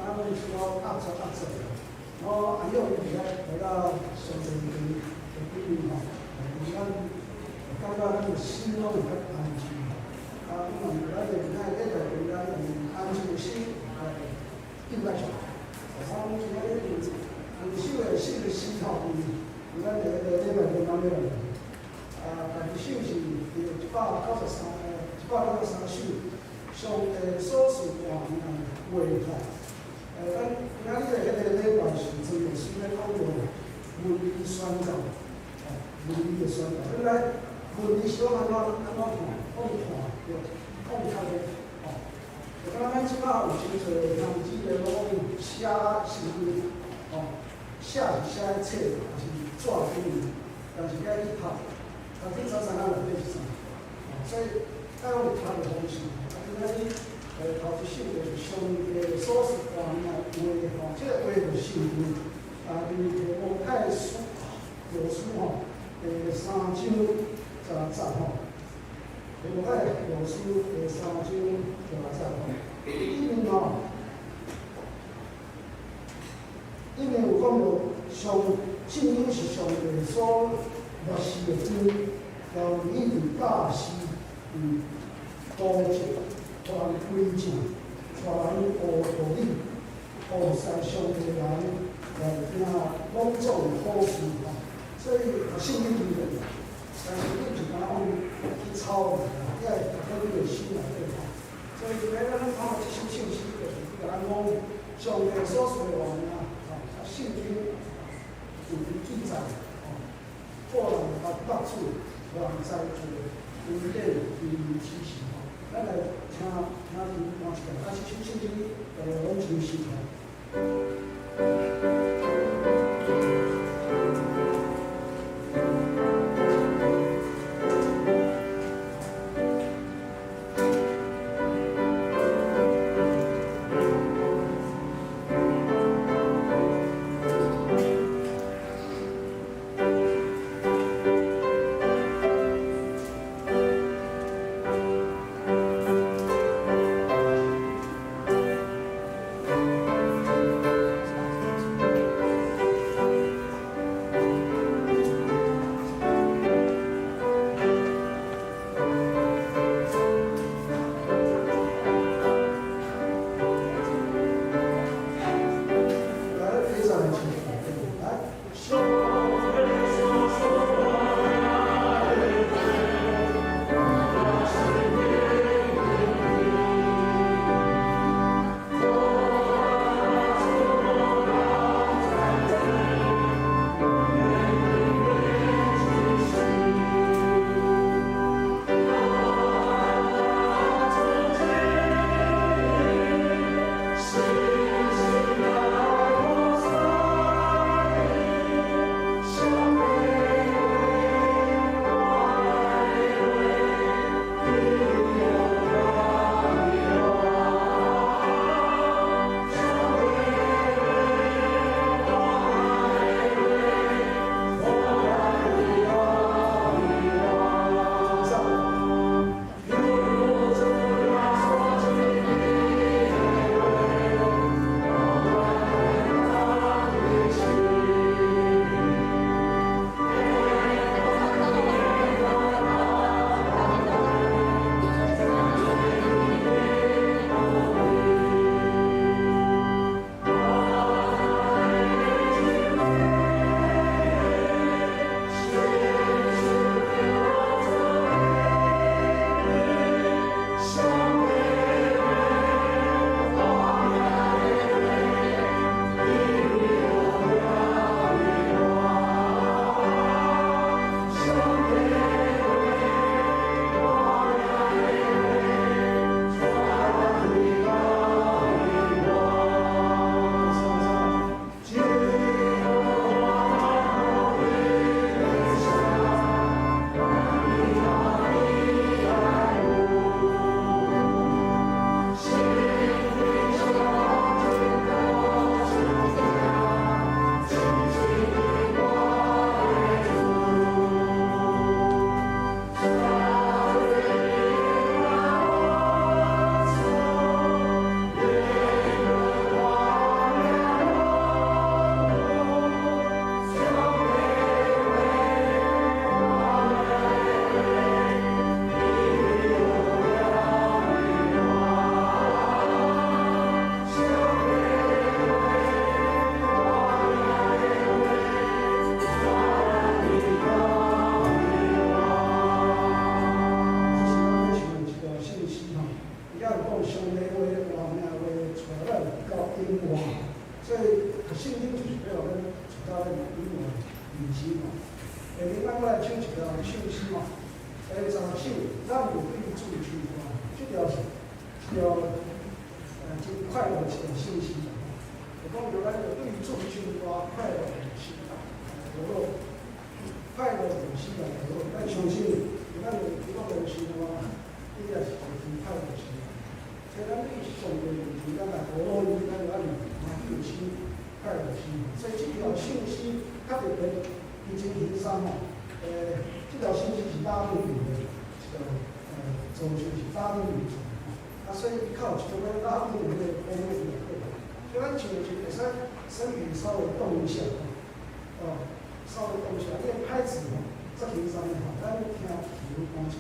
啊，阮是講壓作壓作。我阿勇伫遐來到上帝面的裡面吼，咱感覺咱的心攏會較安靜。啊，阮嘛咱的今仔禮拜中間用安靜的心來敬拜上帝。啊，阮今仔日有兩首的新的詩吼，佇咱的彼個禮拜中間要來。啊，第一首是第193，193首，上帝所賜大能的話吼。咱今仔日的彼個禮拜是專門是咧講到文字宣教，吼，文字的宣教。咱來文字是講按怎按怎看，講看對，講較的，吼。就敢若咱這擺有真濟兄弟姊妹攏講寫是，吼，寫是寫咧冊，抑是紙頂面，但是愛去讀，讀去才知影內底是啥。所以愛用讀的方式。啊，今仔日頭一首就是上帝所賜大能的話，吼，這個話就是聖經，啊，佇提摩太書後書吼，第三章十六節吼，提摩太後書第三章十六節吼，裡面吼，裡面有講到上聖經是上帝所默示的經，然後伊佇教示、佇督責、予人歸正、帶人學道理、服侍上帝人來行攏總的好事吼。所以聖經真重要，但是你毋是干焦講去抄，你愛讀到你的心內底吼。所以今日咱看這首聖詩，就是共咱講上帝所賜的話啊，吼，啊聖經有記載，吼，個人捌目睹，予人知做，恩典伊啟示吼。咱來聽聽聽看一下，啊，這首聖經大家攏真熟吼。上帝話活命話帶咱到永活。所以聖經就是欲予咱帶到咱永活人生吼。下面咱閣來唱一條聖詩吼，第十首，咱有對主唱歌，這條是一條真快樂的一條聖詩。就講著咱有對主唱歌，快樂的心來樂，快樂的心來樂。咱相信，咱有基督的生活，應該是一個真快樂的生活。所以咱對上帝面前，咱來學樂伊，咱就按呢歡喜的心、快樂的心。所以這條聖詩較特別，伊真輕鬆吼。這條聖詩是拉丁文的，這個造就是拉丁文做的。啊，所以伊較有一種拉丁文的風味佇內底。所以咱唱的時會使身體稍微動一下，哦，稍微動一下，這個拍子吼，足輕鬆的吼，咱聽有感覺。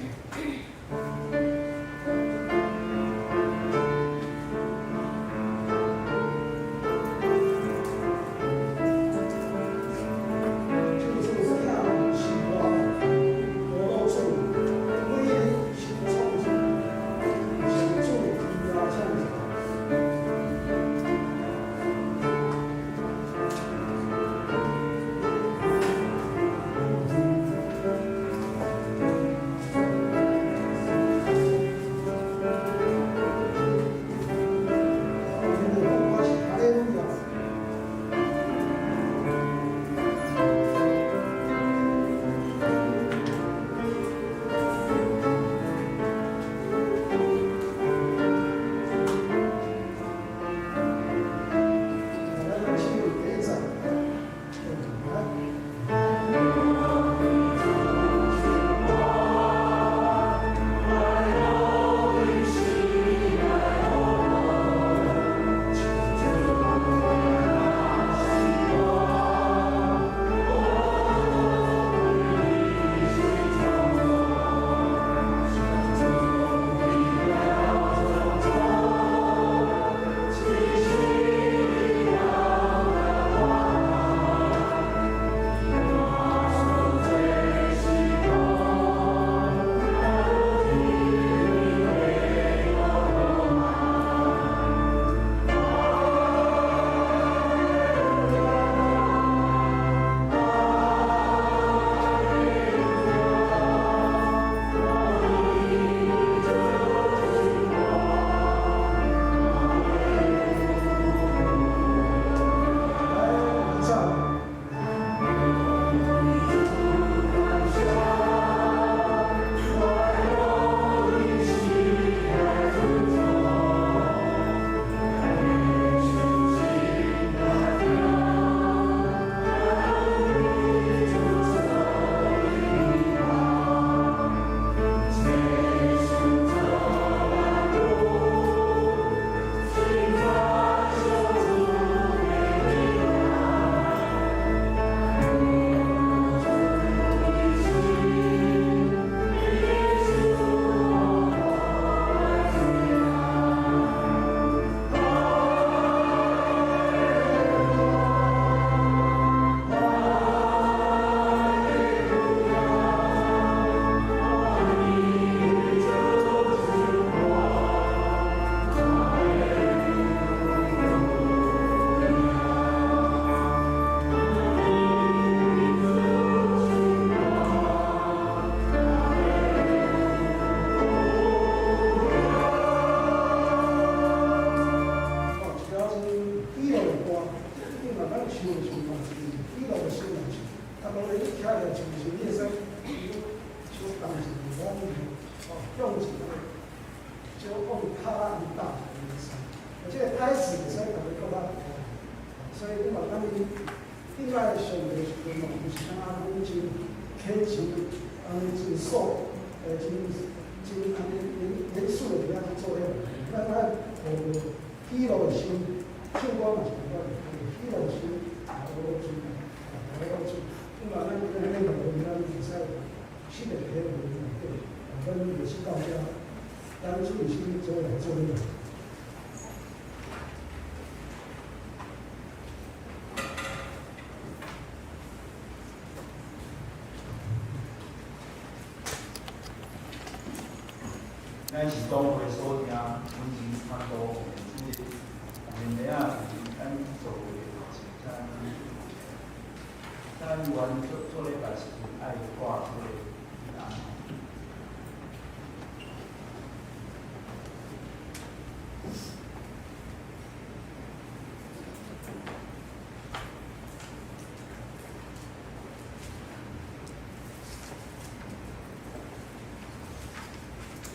咱是當會所聽，溫情咱原做做禮拜時愛掛這個彼岸。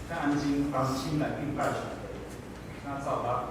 咱安靜放心來敬拜上帝，咱走吧。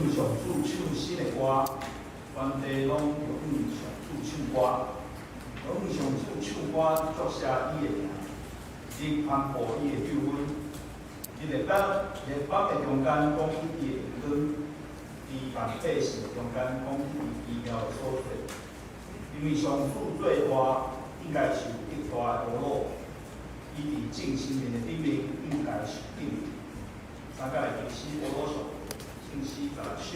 向上主唱新的歌，全地攏著向上主唱歌，向上主唱歌，祝謝伊的名，日頒布伊的救恩，佇列邦列邦的中間講起伊的榮光，佇萬百姓的中間講起伊奇妙的所作。因為上主做大，應該受極大的侮辱；伊佇眾生民的頂面，應該受敬畏。三個來開始侮辱上帝，聖詩16首。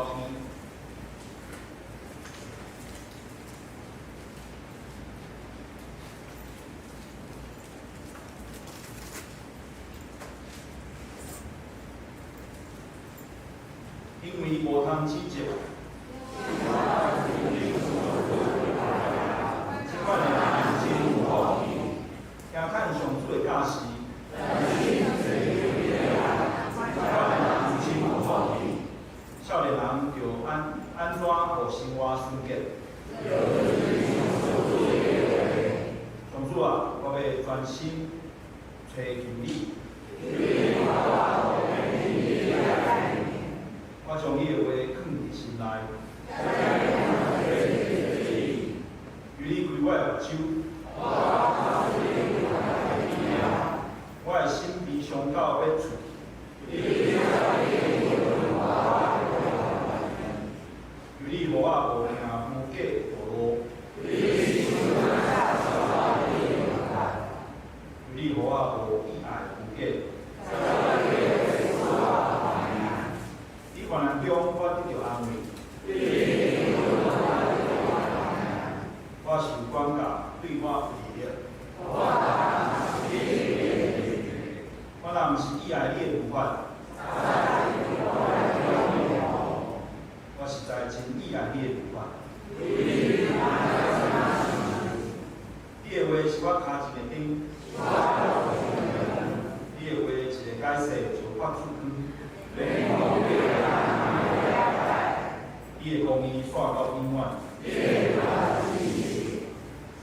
篇。因為無通指責，這款的人真有福，聽看上主的教示，這款的人真有福，少年人著按怎予生活純潔？上主啊，我欲專心揣求你。我將你的話囥佇心內，求你開我的目睭，我的心悲傷到欲出去，求你予我無行虛假道路，求你予我無喜愛虛假。佇患難中，我得著安慰。我受管教，對我有利益。我若毋是喜愛你的律法，我實在真喜愛你的律法。你的話是我跤前的燈，你的話一個解釋就發出光。你的公義煞到永遠。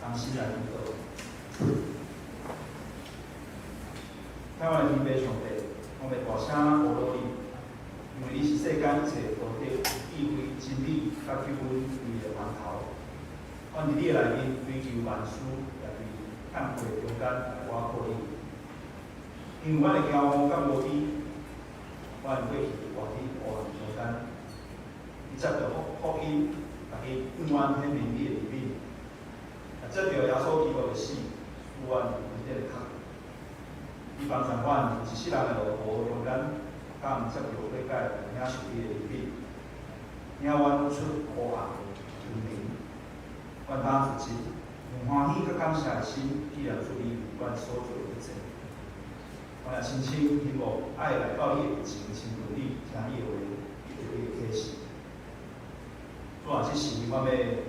同心來祈禱。親愛的天父上帝，我欲大聲呼嚕你，因為你是世間一切道德、智慧、真理佮救恩規个源頭。阮佇你的內面追求萬事，也佇困苦的中間來倚靠你。因為阮的驕傲佮無知，阮過去活佇黑暗中間。你藉著福音，家己永遠顯明你的憐憫，也藉著耶穌基督的死，使阮有恩典的確據。你幫助阮佇一世人的路途中間，敢藉著悔改來領受你的憐憫，領阮出黑暗入光明。阮當自知，用歡喜佮感謝的心，紀念主你為阮所做的一切。阮也深深希望愛來到你的面前，親近你，聽你的話，得著你的啟示。主啊，這時我欲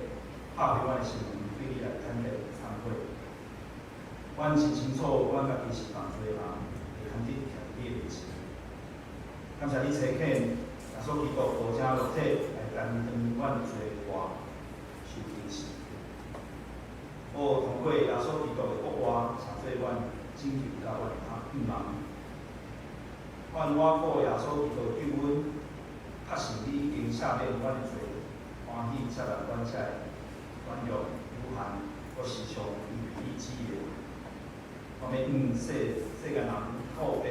拍開阮的心門，對你來坦白懺悔。阮真清楚，阮家己是犯罪的人，會堪得徛佇你的面前。感謝你差遣耶穌基督道成肉體來擔當阮的罪禍，受釘死。哦，通過耶穌基督的復活，成做阮拯救佮阮的盼望。阮倚靠耶穌基督的救恩，確信你已經赦免阮的罪，歡喜接納阮這个軟弱、有限、閣時常違背你旨意的人。我欲向世間人告白，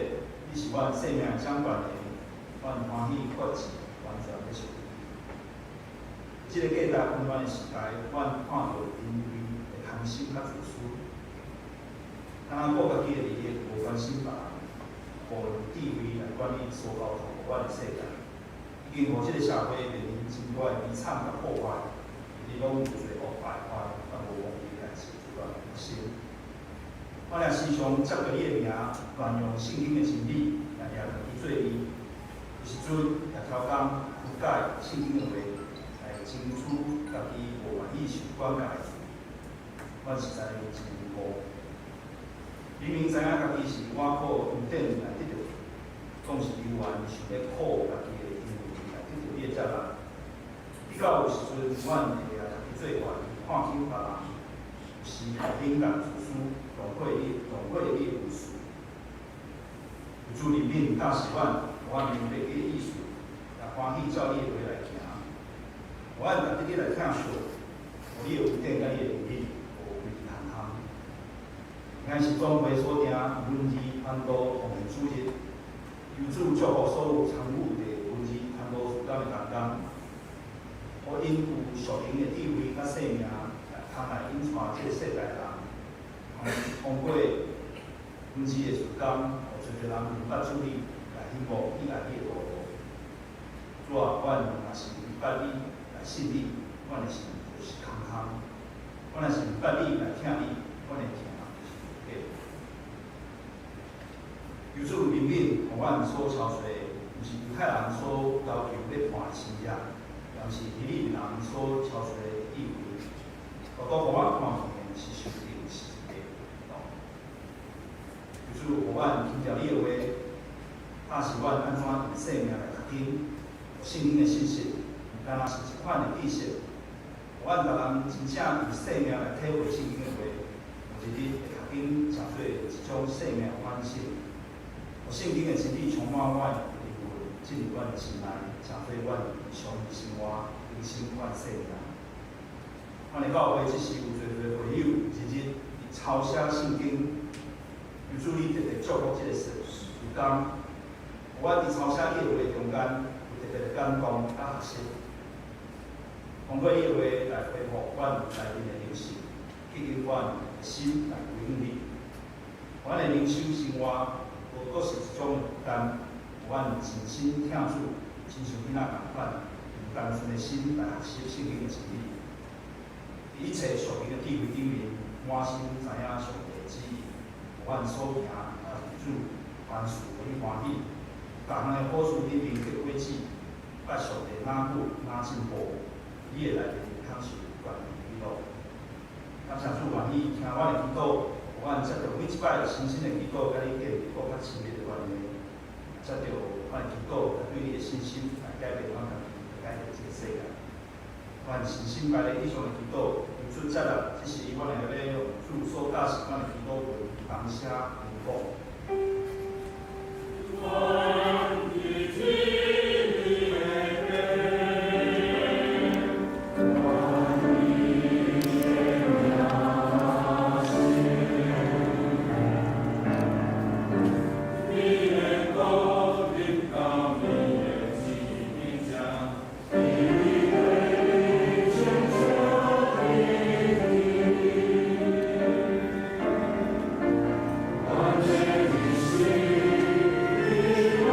你是阮生命掌權的，阮歡喜決志完全欲屬你。這个價值混亂的時代，阮看著人類的貪心佮自私，敢若顧家己的利益，無關心別人，無用智慧來管理所交託予阮的世界，已經予這个社會面臨真大的悲慘佮破壞，一直攏有罪惡敗壞佮無公義的代誌不斷發生。我也時常藉著你的名，亂用聖經的真理來掠家己做義，有時陣也偷工曲解聖經的話，來爭取家己無願意受管教的自由。阮實在真無辜。明明知影家己是倚靠恩典來得著，總是猶原想欲靠家己的行為來得著你的接納。比較有時陣，阮會掠家己做懸，看輕別人，有時會冷淡自私，浪費你的恩賜。求主憐憫教示阮，予阮明白你的意思，也歡喜照你的話來行。予阮逐日來疼惜，予你的恩典佮你的憐憫無規項項。今仔是總會所訂文字傳道奉獻主日，求主祝福所有參與的文字傳道事工的同工，予𪜶有屬靈的智慧佮生命，來通來引帶這個世代人，通過文字的事工，予濟濟人明白主你，來希望喜愛你的道路。主啊，阮若是毋捌你來信你，阮的心就是空空；阮若是毋捌你來疼你，阮的疼就是無假。求主憐憫，予阮所操碎的，毋是猶太人所要求咧判的新約，也毋是希利尼人所操碎的意味。獨獨予阮看見的是受釘十字架的基督。求主予阮聽著你的話，教示阮按怎用生命來讀經，聖經的信息，毋敢若是一款的知識。予阮逐人真正用生命來體會聖經的話，有一日會讀經成做一種生命反省。予聖經的真理充滿阮的靈魂，進入阮的心內，成做阮日常的生活，更新阮生命。阮的教會這時有濟濟會友，日日佇抄寫聖經，求主你特別祝福這個時工，予阮佇抄寫你的話中間，有特別的感動佮學習。通過你的話來恢復阮內面的靈性，吸引阮的心來歸向你。阮的靈修生活，無閣是一種負擔，予阮真心疼主，親像囡仔仝款，用單純的心來學習聖經的真理。佇一切屬靈的智慧頂面，滿心知影上帝的旨意，予阮所行，佮主凡事予你歡喜，逐項的好事頂面結果子，佮上帝若久若進步，你的內面享受權柄喜樂。感謝主願意聽阮的祈禱，予阮藉著每一擺深深的祈禱，佮你建立閣較親密的關係，藉著阮的祈禱，對你的信心來改變阮家己，來改變這個世界。阮深心拜你以上的祈禱，求主接納，這是阮會欲用主所教示阮的祈禱文，同聲宣講。願意經歷的願意顯你的國臨到你的旨意成，你的親像天地。阮的一生，你來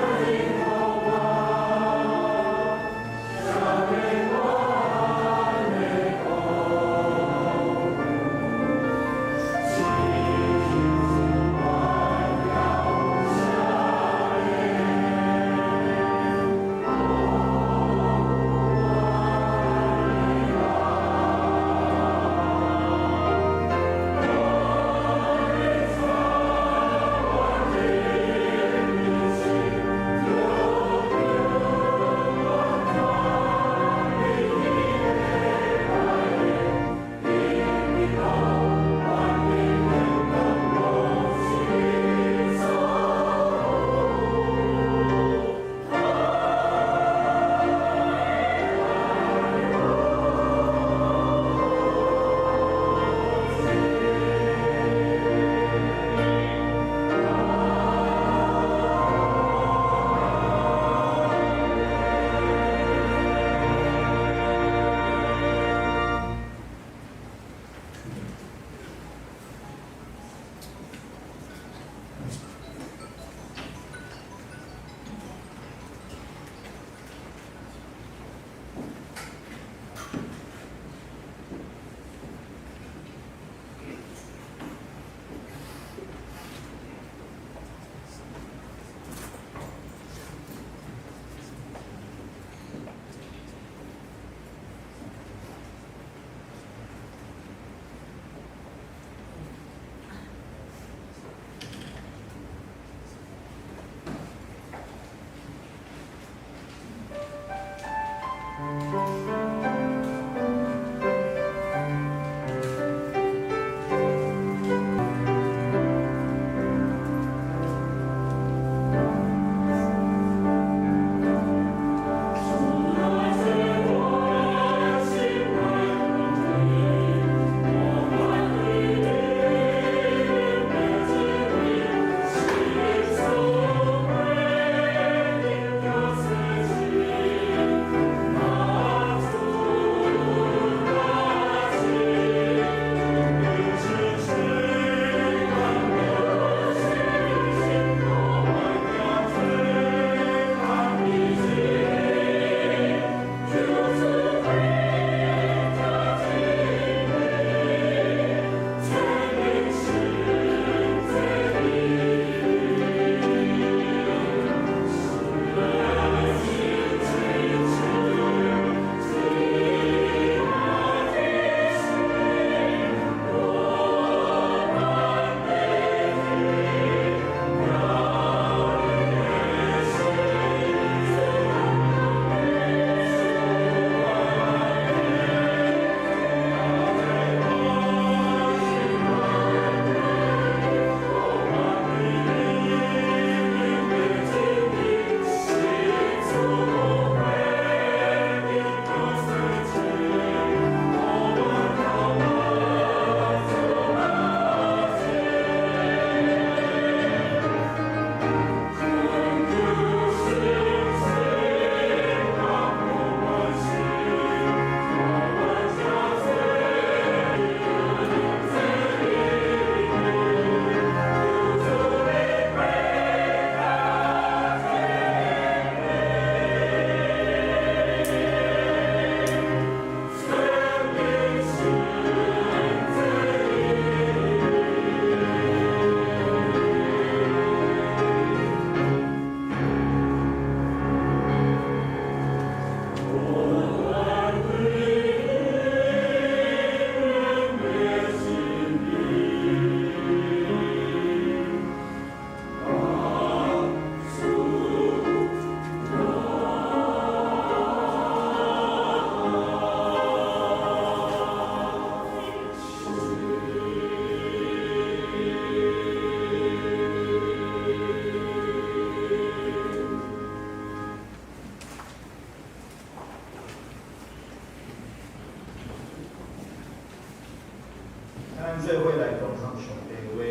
咱做伙來共讀上帝的話。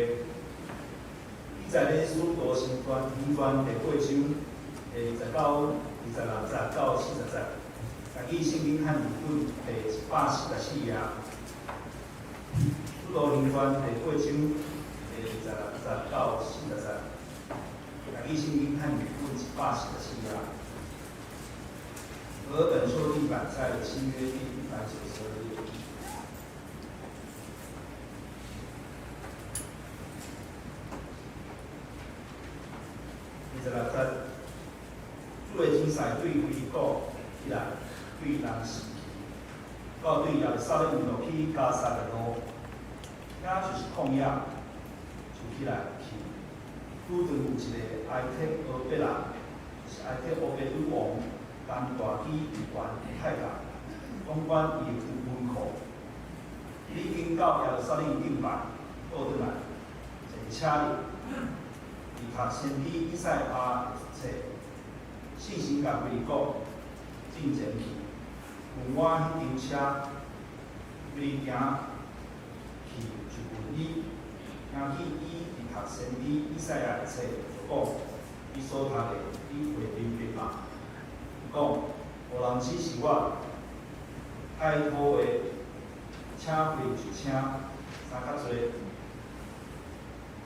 記載咧《使徒行傳》第八章第29到26節，台語聖經漢語本第144頁。使徒行傳第八章第26到40節，台語聖經漢語本144頁。和本修訂版在新約第192頁。26節，主的天使對腓利鼓起來，對南時去，到對耶路撒冷落去迦薩的路，遐就是曠野，就起來去。拄著有一个埃提俄比亞，就是埃提俄比女王甘大基議員太監，統管伊的文庫，已經到耶路撒冷敬拜，倒轉來，坐車裡。伊讀先知以賽亞冊，聖神共腓利鼓進前去，問我彼張車，腓利行去就問伊，聽見伊佇讀先知以賽亞的冊，就講：你所讀的，你會明白嗎？伊講：無人指示我，歹好話，請回就請，啥較濟。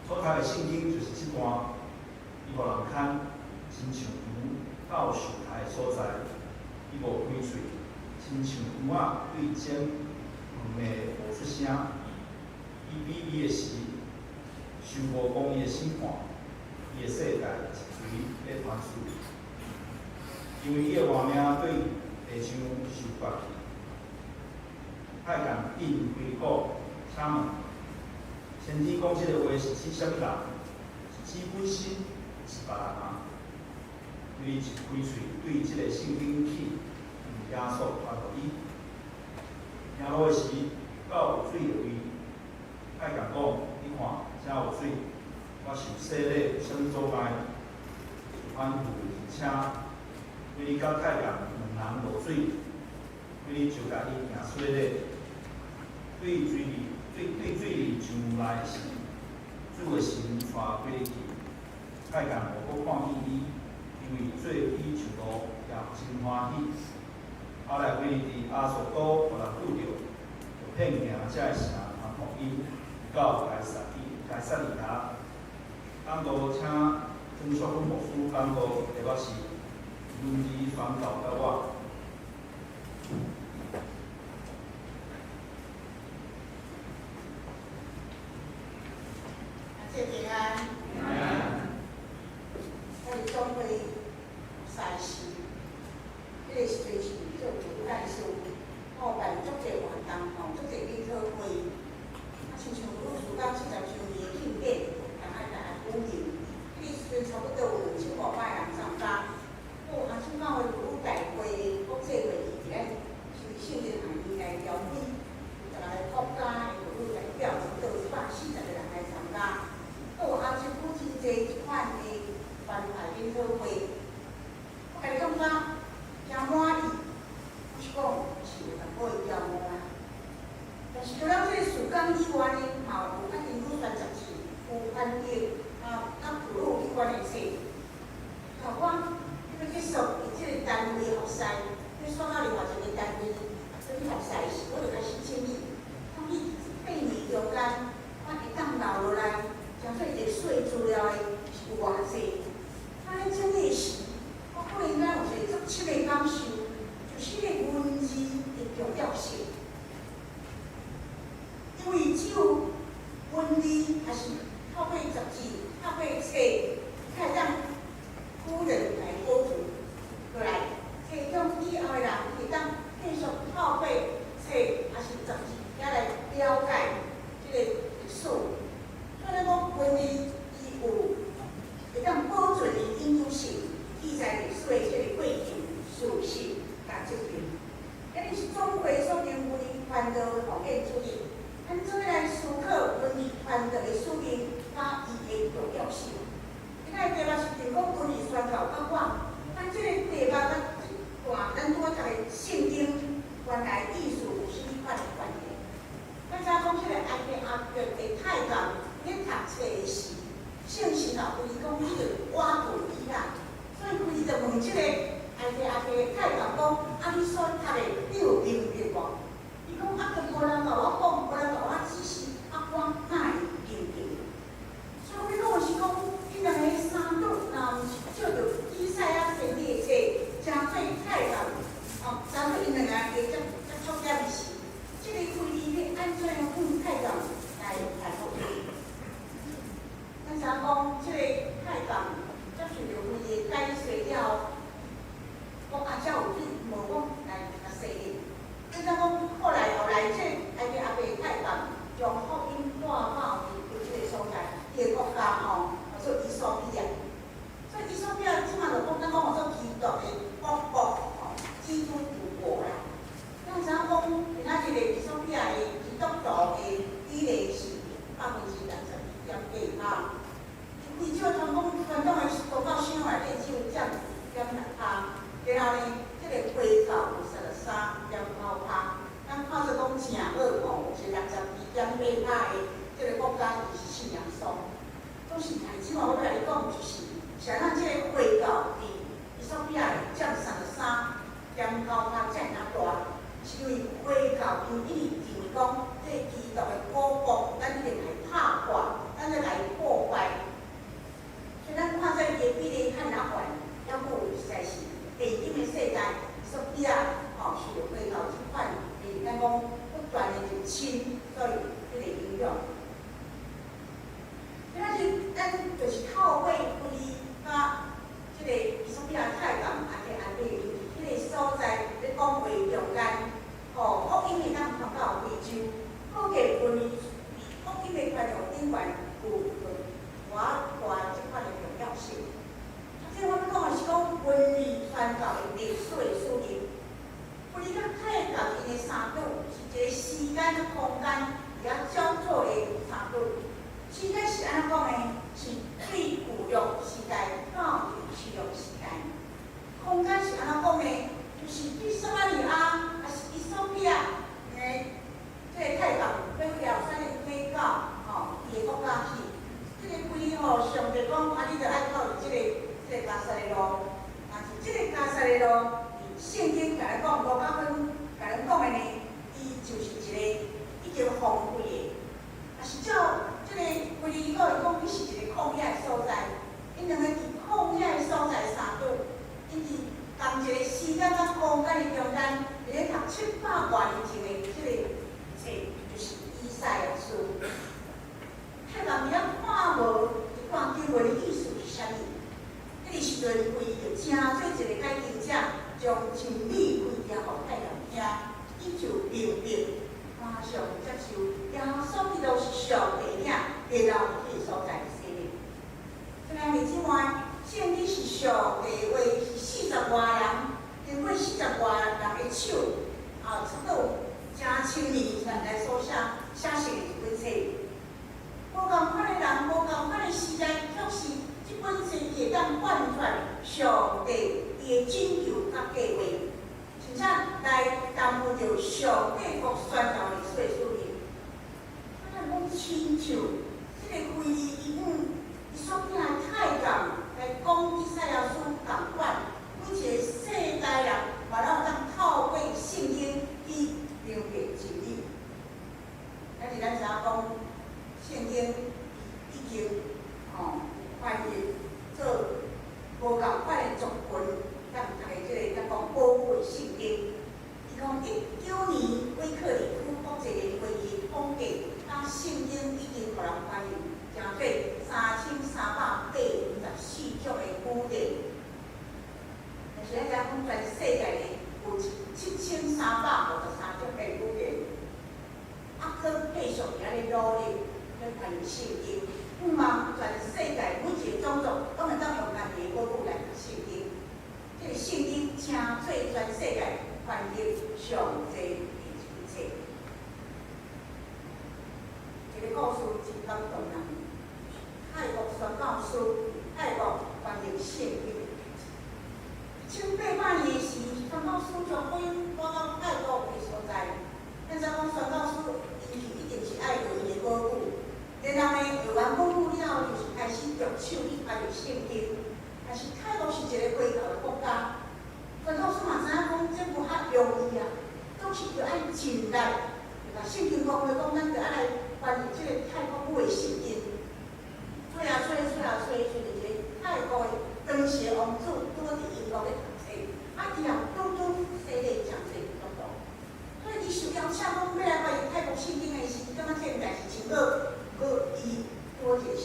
所讀的聖經就是這段，伊予人牽，親像羊到受刣的所在，伊無開喙，親像羊仔對剪毛無出聲。伊比伊的時，受無公義的審判，伊的世代一錘欲傳出，因為伊的活命對地上受割去。太監應腓利鼓，請問，先知講這个話是指啥物人？是指本身，是別人嗎？伊一開喙對這个聖經去，耶穌傳予伊。行路的時，到有水的位，太監講：你看，遮有水，我受洗禮有啥物阻礙？就吩咐車，腓利佮太監兩人落水，腓利就共伊行洗禮。對水裡，對對水裡上來時，主的神帶腓利去，太監無閣看見伊，因為做起上路也真歡喜。後來腓利佇亞索都予人拄著，就遍行這个城傳福音，到該撒利該撒利亞。講道請曾淑芬牧師講道，題目是文字宣告佮我。謝平安。我佇總會賽事，彼个時陣是做主幹事，我有辦足濟活動吼，足濟研討會。啊，親像女士講40週年的慶典，人愛來舉行，彼个時陣差不多有2500人參加。哦，啊，這擺的婦女大會的國際會議，佇咱聖經學院來召開，有十個國家的婦女代表，差不多有140個人來參加。閣有亞洲區真濟這款的關懷研討會，我家己感覺誠滿意，我是講是有淡薄的驕傲啦。但是除了這個事工以外呢，嘛有較真女選雜誌有翻譯啊，佮婦女有關的冊。啊，我欲結束佇這个單位服侍，欲煞到另外一个單位去服侍時，我就開始整理。講你8年中間，我會當留落來，誠做歷史資料的是有偌濟。啊，咧整理時，我忽然間有一个足深的感受，就是彼个文字的重要性。因為只有文字，還是透過雜誌、透過冊，才會當古人來保存落來。提供以後的人會當繼續透過冊，還是雜誌，遐來了解這个歷史。所以講文字伊有會當保存的永久性，記載歷史的這个過程、事實佮責任。這是總會所認為傳道的奉獻主義。咱做伙來思考文字傳道的使命佮伊的重要性。這个題目是定講文字宣告佮我，咱這个題目佮這段咱拄仔讀的聖經原來意思有啥物款的關係？咱知影講這个埃提阿伯的太監咧讀冊的時，聖神就腓利講，你著倚近伊啦。所以腓利就問這個埃提阿伯的太監講：啊，你所讀的，你有明白無？伊講啊，都無人共我講，無人共我指示，啊，我哪會明白？所以我講的是講，彼兩個三拄，若毋是借著以賽亞先知的冊，成做太監，哦，成做𪜶兩个的接觸點時，這個腓利欲按怎樣向太監來福音？咱知影講，這個太監接受著腓利的解說了後，講啊，才有去無講來共洗禮。咱知影講，後來，這個埃提阿伯的太監將福音帶到佇這個所在，伊的國家吼，叫做衣索比亞。所以衣索比亞這馬就講，咱講叫做基督的國國吼，基督徒國啦。咱知影講，今仔日的衣索比亞的基督徒的比例是62.8%。非洲傳統的宗教信仰內底只有佔1.6%，然後呢，這個回教有33.9%。咱看做講誠好吼，有62.8%的這個國家伊是信耶穌。總是兄弟姊妹，我欲共你講，就是像咱這個回教佇衣索比亞佔33.9%遮爾大，是因為回教𪜶一直認為講，這個基督的古國，咱一定來拍破，咱愛來破壞。所以咱看這伊的比例較爾懸，猶閣有實在是現今的世代，衣索比亞吼受著回教這款，咱講不斷的入侵，所以彼個影響。今仔日咱就是透過腓利佮這個衣索比亞太監阿提阿伯彼個所在咧講話中間，吼，福音會當傳到非洲，可見文字福音的傳揚頂懸有偌大這款的重要性。啊，這我欲講的是講文字傳教的歷史的使命。腓利佮太監𪜶的三拄是一個時間佮空間佇遐交錯的三拄。時間是按怎講呢？是對舊約時代到新約時代。空間是按怎講呢？就是對撒瑪利亞，抑是衣索比亞，這個太監欲了啥物去到吼伊的國家去。這個腓利吼，上帝講啊，你著愛到這個迦薩的路。但是這個迦薩的路，聖經共咱講，路加福音共咱講的呢，伊就是一個已經荒廢的，啊是照這個腓利伊講，伊講彼是一個曠野的所在。𪜶兩個佇曠野的所在相拄，𪜶佇仝一個時間佮空間的中間，佇咧讀700外年前的這個冊，就是以賽亞書。太監伊猶看無這段經文的意思是啥物？彼個時陣，腓利就成做一個解經者，將真理開予太監聽，伊就明白，馬上接受耶穌基督是上帝囝，然後佇彼個所在洗禮。兄弟姊妹，聖經是上帝話，是四十外人，經過四十外人的手，啊，差不多有成千年來所寫成的一本冊。無仝款的人，無仝款的時代，卻是這本冊伊會當貫穿上帝伊的拯救佮計劃，真正來擔負著上帝國宣教歷史的使命。啊，咱講親像這個腓利伊向衣索比亞太監來講以賽亞書仝款，每一個世代人嘛攏會當透過聖經去明白真理。但是咱知影講，聖經已經吼翻譯做無仝款的族群，咱逐个這個咱講寶貴聖經。伊講19年威克里夫國際聯會議統計，當聖經已經予人翻譯成做3354種的語言。但是咱知影講全世界呢有7353種的語言，啊，閣繼續佇遐咧努力咧翻譯聖經，希望全世界每一個種族攏會當用家己的母語來讀聖經。這個聖經成做全世界翻譯上濟的一本冊。這個故事真感動人。泰國宣教師，泰國翻譯聖經。1800年的時，宣教師將福音帶到泰國的所在。咱知講宣教師，伊去一定是愛學伊的母語。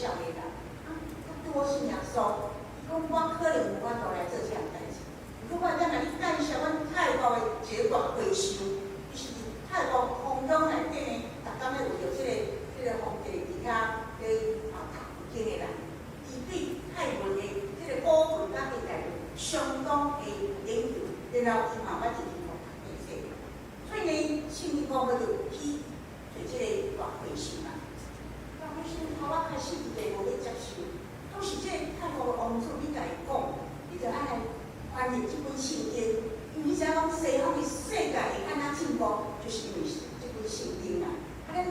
少年人，啊，拄好信耶穌，伊講我可能無法度來做這項代誌，毋過我會當共你介紹阮泰國的一个大和尚，伊是佇泰國空中內底呢，逐工咧為著這個皇帝佇遐咧啊讀佛經的人，伊對泰文的這個古文佮現代文相當的研究，然後伊嘛捌佇英國讀冊，所以呢，聖經講佢就去揣這个大和尚啦。大和尚頭仔開始伊就無欲接受，當時這個泰國的王子，你共伊講，你著愛來翻譯這本聖經，因為你知影講西方的世界會按怎進步，就是因為這本聖經啦。啊，咱若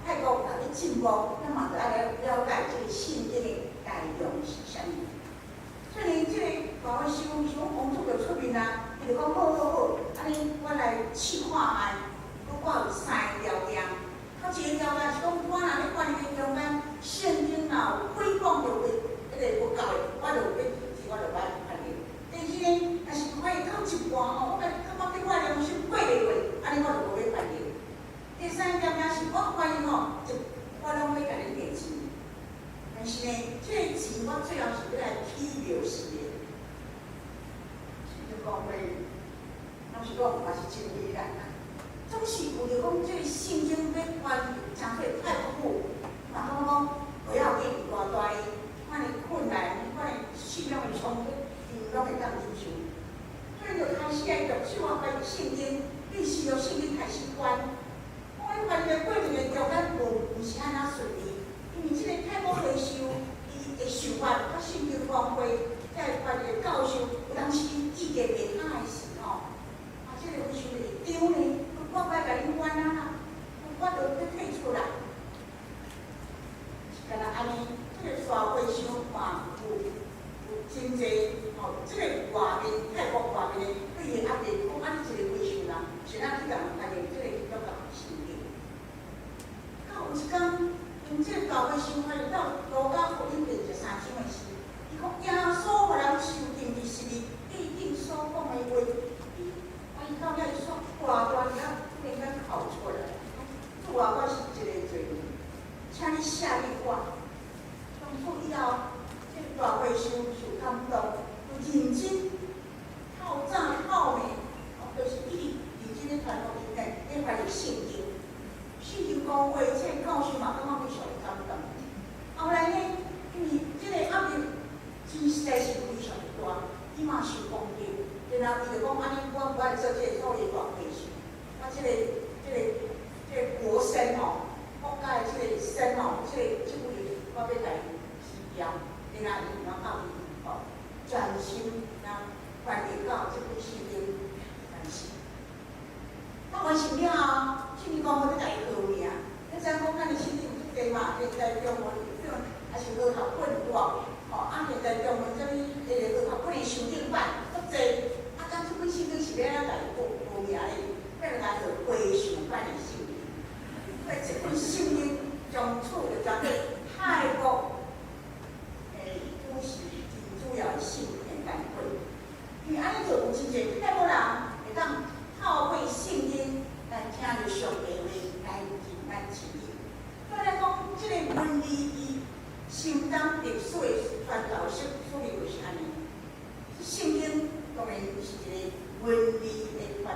泰國若欲進步，咱嘛著愛來了解這個聖經的內容是啥物。所以呢，這個大和尚想王子就出面啊，伊就講好好好，按呢我來試看覓，我有三個條件。頭一個條件是講，我若咧翻譯的中間，聖經若有誹謗著彼个佛教的，我就欲停止，我就無愛翻譯。第二呢，若是翻譯到一半吼，我感覺對我良心過袂過，按呢我就無欲翻譯。第三個條件是我翻譯吼，就我攏欲共恁提錢。但是呢，這個錢我最後是欲來起廟寺的。聖經講話，老實講嘛是真為難啦。總是有著講，這個聖經欲翻譯成做泰國語，嘛感覺講無要緊，偌大的款的困難，款的信仰的衝突，𪜶攏會當忍受。所以就開始來著手啊翻譯聖經，對新約聖經開始翻。我咧翻譯的過程的中間，無毋是按怎順利，因為這個泰國和尚伊的想法，佮聖經公會在翻譯教授，有當時意見袂合的時吼，啊，這個和尚就會丟呢。我無愛共恁翻啊，我就欲退出啦。是敢若按呢，這個大和尚嘛有真濟吼，這個外面泰國外面的對伊壓力，講按呢一個和尚人，是按怎去共翻譯這個基督教聖經？到有一工，𪜶這個大和尚翻譯到路加福音第13章的時，伊講耶穌予人囚禁佇十字架頂所講的話，伊啊伊到遐伊煞大大爾突然間哭出來，主啊，我是一个罪人，請你赦免我。從此以後，這個大和尚受感動，就認真透早透暝，哦，就是一直認真咧傳福音咧，咧翻譯聖經。聖經講話，這個教授嘛感覺非常的感動。後來呢，因為這個壓力真實在是非常的大，伊嘛受攻擊，然後伊就講按呢，我無愛做這個所謂大和尚，我這個國身吼，國家的這個身吼，這個職位我欲共伊辭掉，然後伊嘛到伊吼專心來翻譯到這本聖經完成。啊，完成了後，聖經公會欲共伊號名，你知影講咱的聖經有足濟嘛？現代中文還是和合本有無？吼，啊，現代中文啥物彼个和合本的修訂版足濟，啊，咁這本聖經是欲按怎共伊號名咧？欲來做和尚版的聖經。所以這本聖經從此就成做泰國主是真主要的聖經版本。因為按呢做有真濟泰國人會當透過聖經來聽著上帝話來認咱真理。所以來講，這個文字伊承擔歷史的傳道使命就是按呢。聖經當然是一個文字的傳道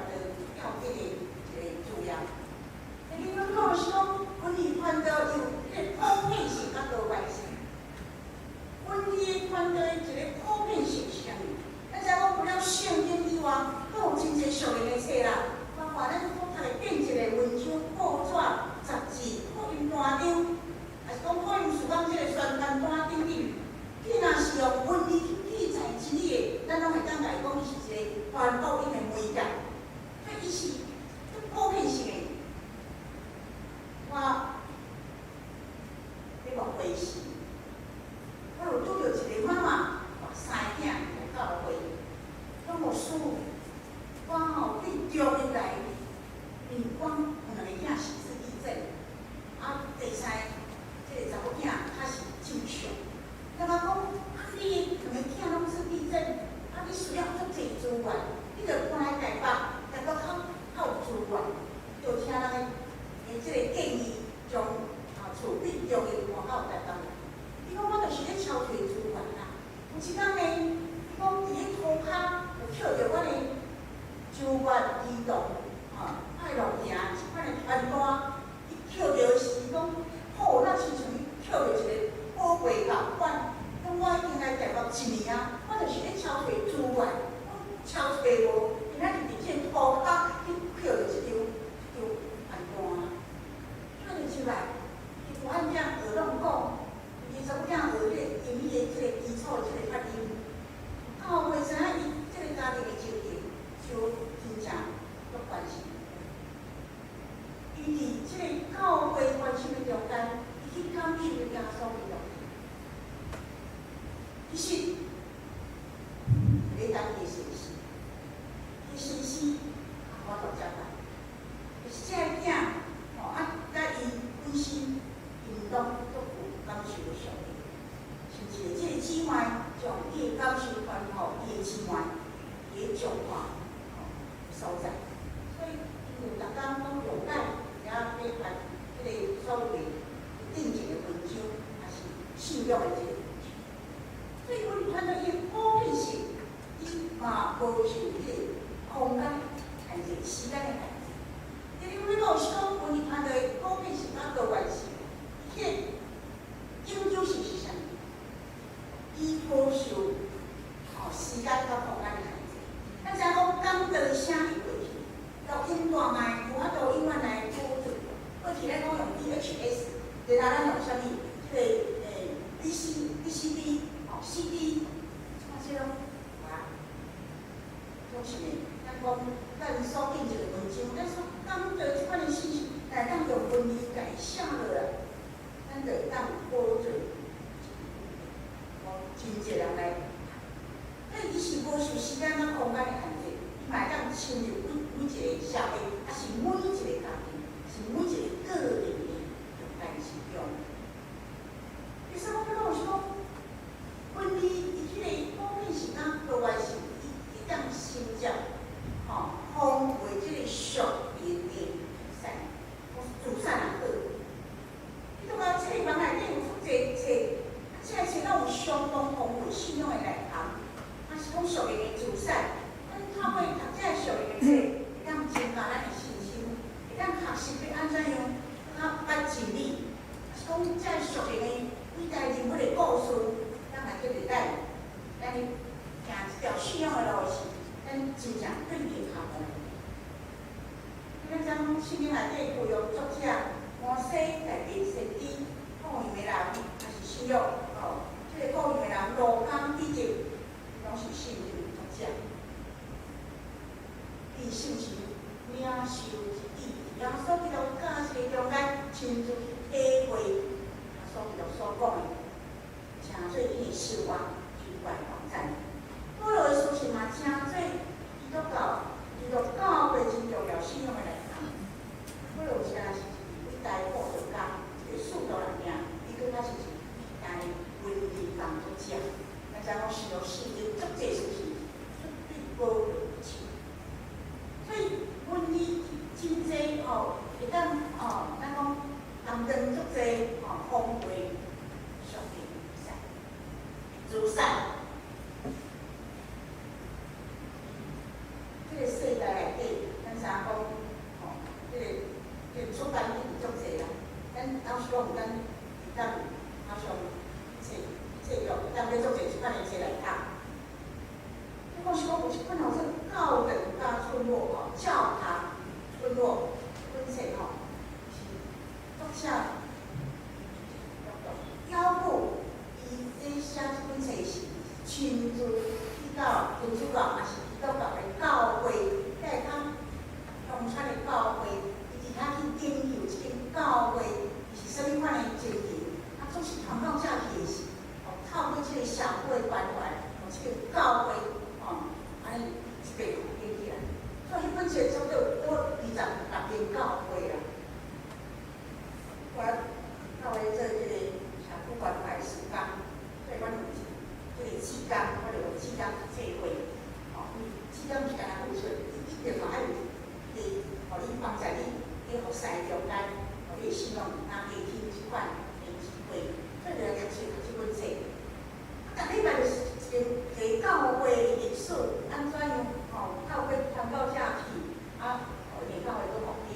要緊的一個主要。第二個講是講文字傳道有彼個普遍性佮多元性。文字的傳道的一個普遍性是啥物？咱知影講除了聖經以外，閣有真濟屬靈的冊啦，包括咱所讀的變質的文章、報紙、雜誌、福音單張，還是講福音事工這個宣傳單等等。你若是用文字去記載真理的，咱攏會當共伊講伊是一個傳福音的媒介，所以伊是普遍性的。我來，伊無按這學攏講，伊查某囝學這個英語的這個基礎的這個發音。教會知影伊這個家庭的情形，就真正足關心。伊佇這個教會關心的中間，伊去感受耶穌的重要。其實，你當伊先生，伊先生無法度接待，就是這个囝吼啊，佮伊本身𪜶攏足有感受上帝，甚至這個姊妹將伊的感受傳予伊的姊妹，佇咧彰化吼所在，所以𪜶就逐工攏用解，遐咧發這個所謂定前的文章，抑是信仰的這個文章。所以阮看到伊的普遍性，伊嘛無受彼個空間限制、時間的限制。第二，阮講是講文藝團隊普遍性佮多元性，伊彼個永久性是啥物？伊無受吼時間佮空間的限制。咱知影講講道寫佇過去，錄音帶賣有法度永遠來保存。過去咱講用 VHS，然後咱用啥物？這個VC、VCD、吼 CD，這馬這攏無啊。總是呢，咱講咱所見一個文章，咱所講到這款的信息，來當用文字共伊寫落來，咱就會當保存，予真濟人來。所以伊是無受時間佮空間的限制，伊嘛會當深入每每一個社會，抑是每一個家庭，是每一個個人的中間之中。其實我欲講是講，文字伊彼個普遍性佮多元性，伊會當承接吼豐富的這個屬靈的資產，資產也好。你感覺冊房內底有足濟冊，啊，這个冊攏有相當豐富信仰的內涵，啊是講屬靈的資產。咱透過讀這个屬靈的冊，會當增加咱的信心，會當學習欲按怎樣較捌真理，啊是講這个屬靈的偉大人物的故事，咱來叫做咱，咱去行這條信仰的路時，咱真正對伊會較好。咱知影聖經內底舊約作者摩西代表先知，故鄉的人，抑是新約吼，這個故鄉的人路加彼得，攏是聖經作者。伊是毋是領受一耶穌基督教冊中間親自去體會耶穌基督所講的，稱做伊的生活就懸網站。保羅的書信嘛，稱做基督教、基督教會真重要信仰的內涵。保羅有時是一個偉大布道家，一個使徒人名，伊閣較是一個偉大的文字工作者。咱知影講使徒聖經足濟書信出對保羅的手。所以文字真濟吼，會當吼，咱講擔當足濟吼豐富的屬靈資產。這個世代內底，咱知影講吼，這個出版已經足濟啦。咱老實講，咱會當馬上冊冊約，會當買足濟這款的冊來讀。你講是講有一本號做教堂佮村落吼，教堂村落這本冊吼，是作者腰部伊咧寫這本冊是親自去到天主教，抑是基督教的教會，遐個較農村的教會，伊佇遐去研究這間教會伊是啥物款的情形，啊，總是傳教者去的時，哦，透過這個社會關懷，哦，這個教會，吼，按呢一遍編起來，所以彼本冊差不多有26間教會啦。我到咧做這個社區關懷事工，所以阮有一這個志工，我就用志工去做伙，吼，志工毋是干焦付出，一定嘛愛有一個，予你幫助你佇服侍中間，予你的信仰若加添這款的機會，所以就來讀冊讀這本冊。啊，逐禮拜就是一個教會的歷史，按怎樣吼，透過傳教者去，啊，予教會閣復興，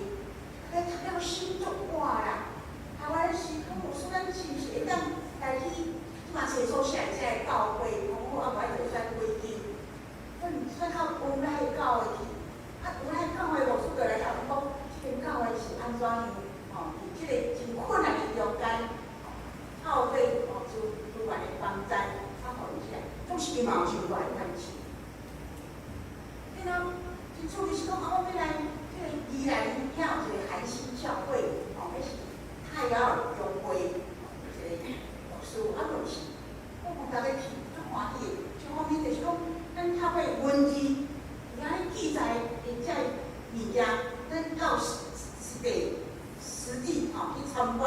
啊，讀了心足熱啦。啊，我是講，有說咱是毋是會當來去，這馬冊所寫的這个教會，講好啊，無愛嘛有真大的關係。然後真趣味是講，啊，我欲來這个宜蘭遐有一個韓新教會，吼，彼是泰雅爾教會，一个牧師，啊，就是我講逐家去足歡喜的。一方面就是講，咱透過文字，佇遐咧記載的這个物件，咱到實地吼去參觀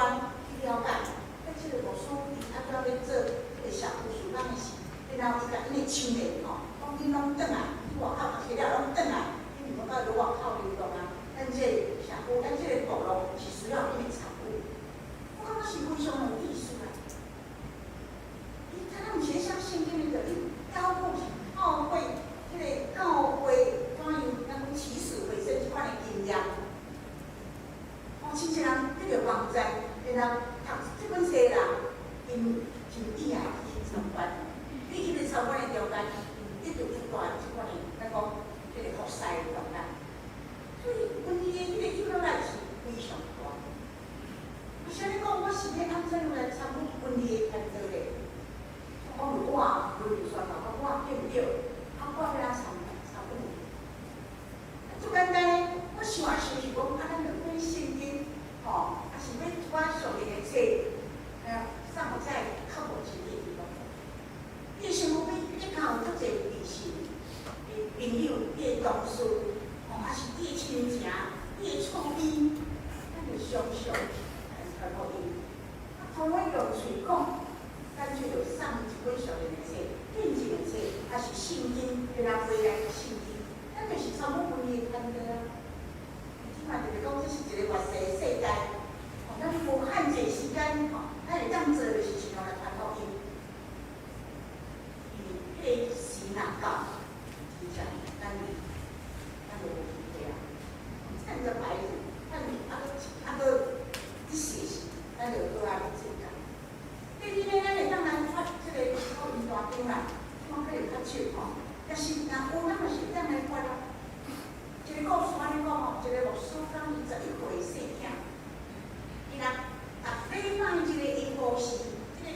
去了解。啊，這个牧師伊按怎咧做這个社區事工的時，然後伊共𪜶的青年吼，講恁攏轉來，去外口讀冊了攏轉來，恁毋好到佇外口流動啊。咱這個社區，咱這个部落是需要恁的參與。我感覺是非常有意思啦。伊敢若毋是咧寫聖經的，伊教講是教會，這個教會怎樣，咱講起死回生這款的經驗。哦，真濟人得著幫助，然後讀這本冊的人，𪜶真意愛去參觀。你去參觀的中間，𪜶得著足大這款的，咱講這个服侍的動力。所以，文字的彼个影響力是非常大。啊，啥物講我是欲按怎樣來參與文字的傳播咧？講我文字宣導，我對毋對？啊，我欲按怎參與？足簡單的，我想啊想是講，啊，咱著買聖經，吼，啊是買一寡屬靈的冊，送予這較無錢的地方。你身軀邊比較有足濟異性的朋友、你的同事，吼，抑是你的親情、你的厝邊，咱就常常來傳福音。啊，通過用喙講，乾脆就送一本屬靈的冊、見證的冊，抑是聖經，然後回來的聖經，咱就是參與文字的傳播啊。這擺就是講，這是一個活世的世界，吼，咱無限濟時間，吼，咱會當做就是盡量來傳福音。因為彼個時若到，真正咱就無機會啊。趁著白日，趁猶閣佇時時，咱就好仔做工。第二个，咱會當來發這个福音大張啦，這款可能較少吼。但是若有，咱嘛是會當來發啊。一个故事按呢講吼，一个牧師講伊11歲細囝，伊若逐禮拜這个音樂是，這个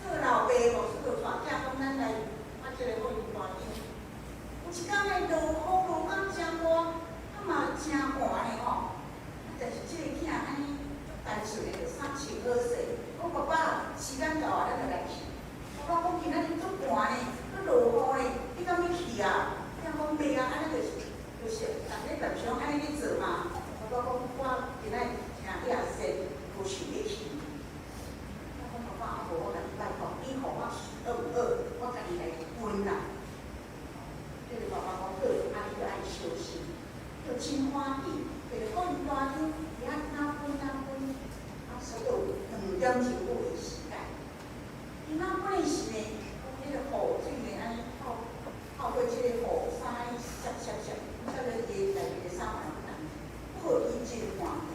做老爸牧師就帶囝講咱來發這個福音大張。有一工咧落雨落甲誠大，啊嘛誠寒咧吼，啊但是這個囝按呢足單純的，就衫穿好勢，講爸爸時間到啊，咱就來去。爸爸講今仔日足寒呢，閣落雨呢，你敢欲去啊？囝講袂啊，按呢就是逐禮拜常按呢咧做嘛。爸爸講我今仔日誠野心，無想欲去。我講爸爸啊，無我共你拜託，你予我去好毋好？我家己來分啦。這個爸爸講好，啊你著愛小心，就真歡喜。這個福音大張，佇遐哪分哪分，啊，差不多有2點鐘久的時間。伊哪分的時呢，講彼個雨水呢，按呢透過這個雨傘按呢澀澀澀，澀咧伊內面的衫嘛不同，不過伊真歡喜。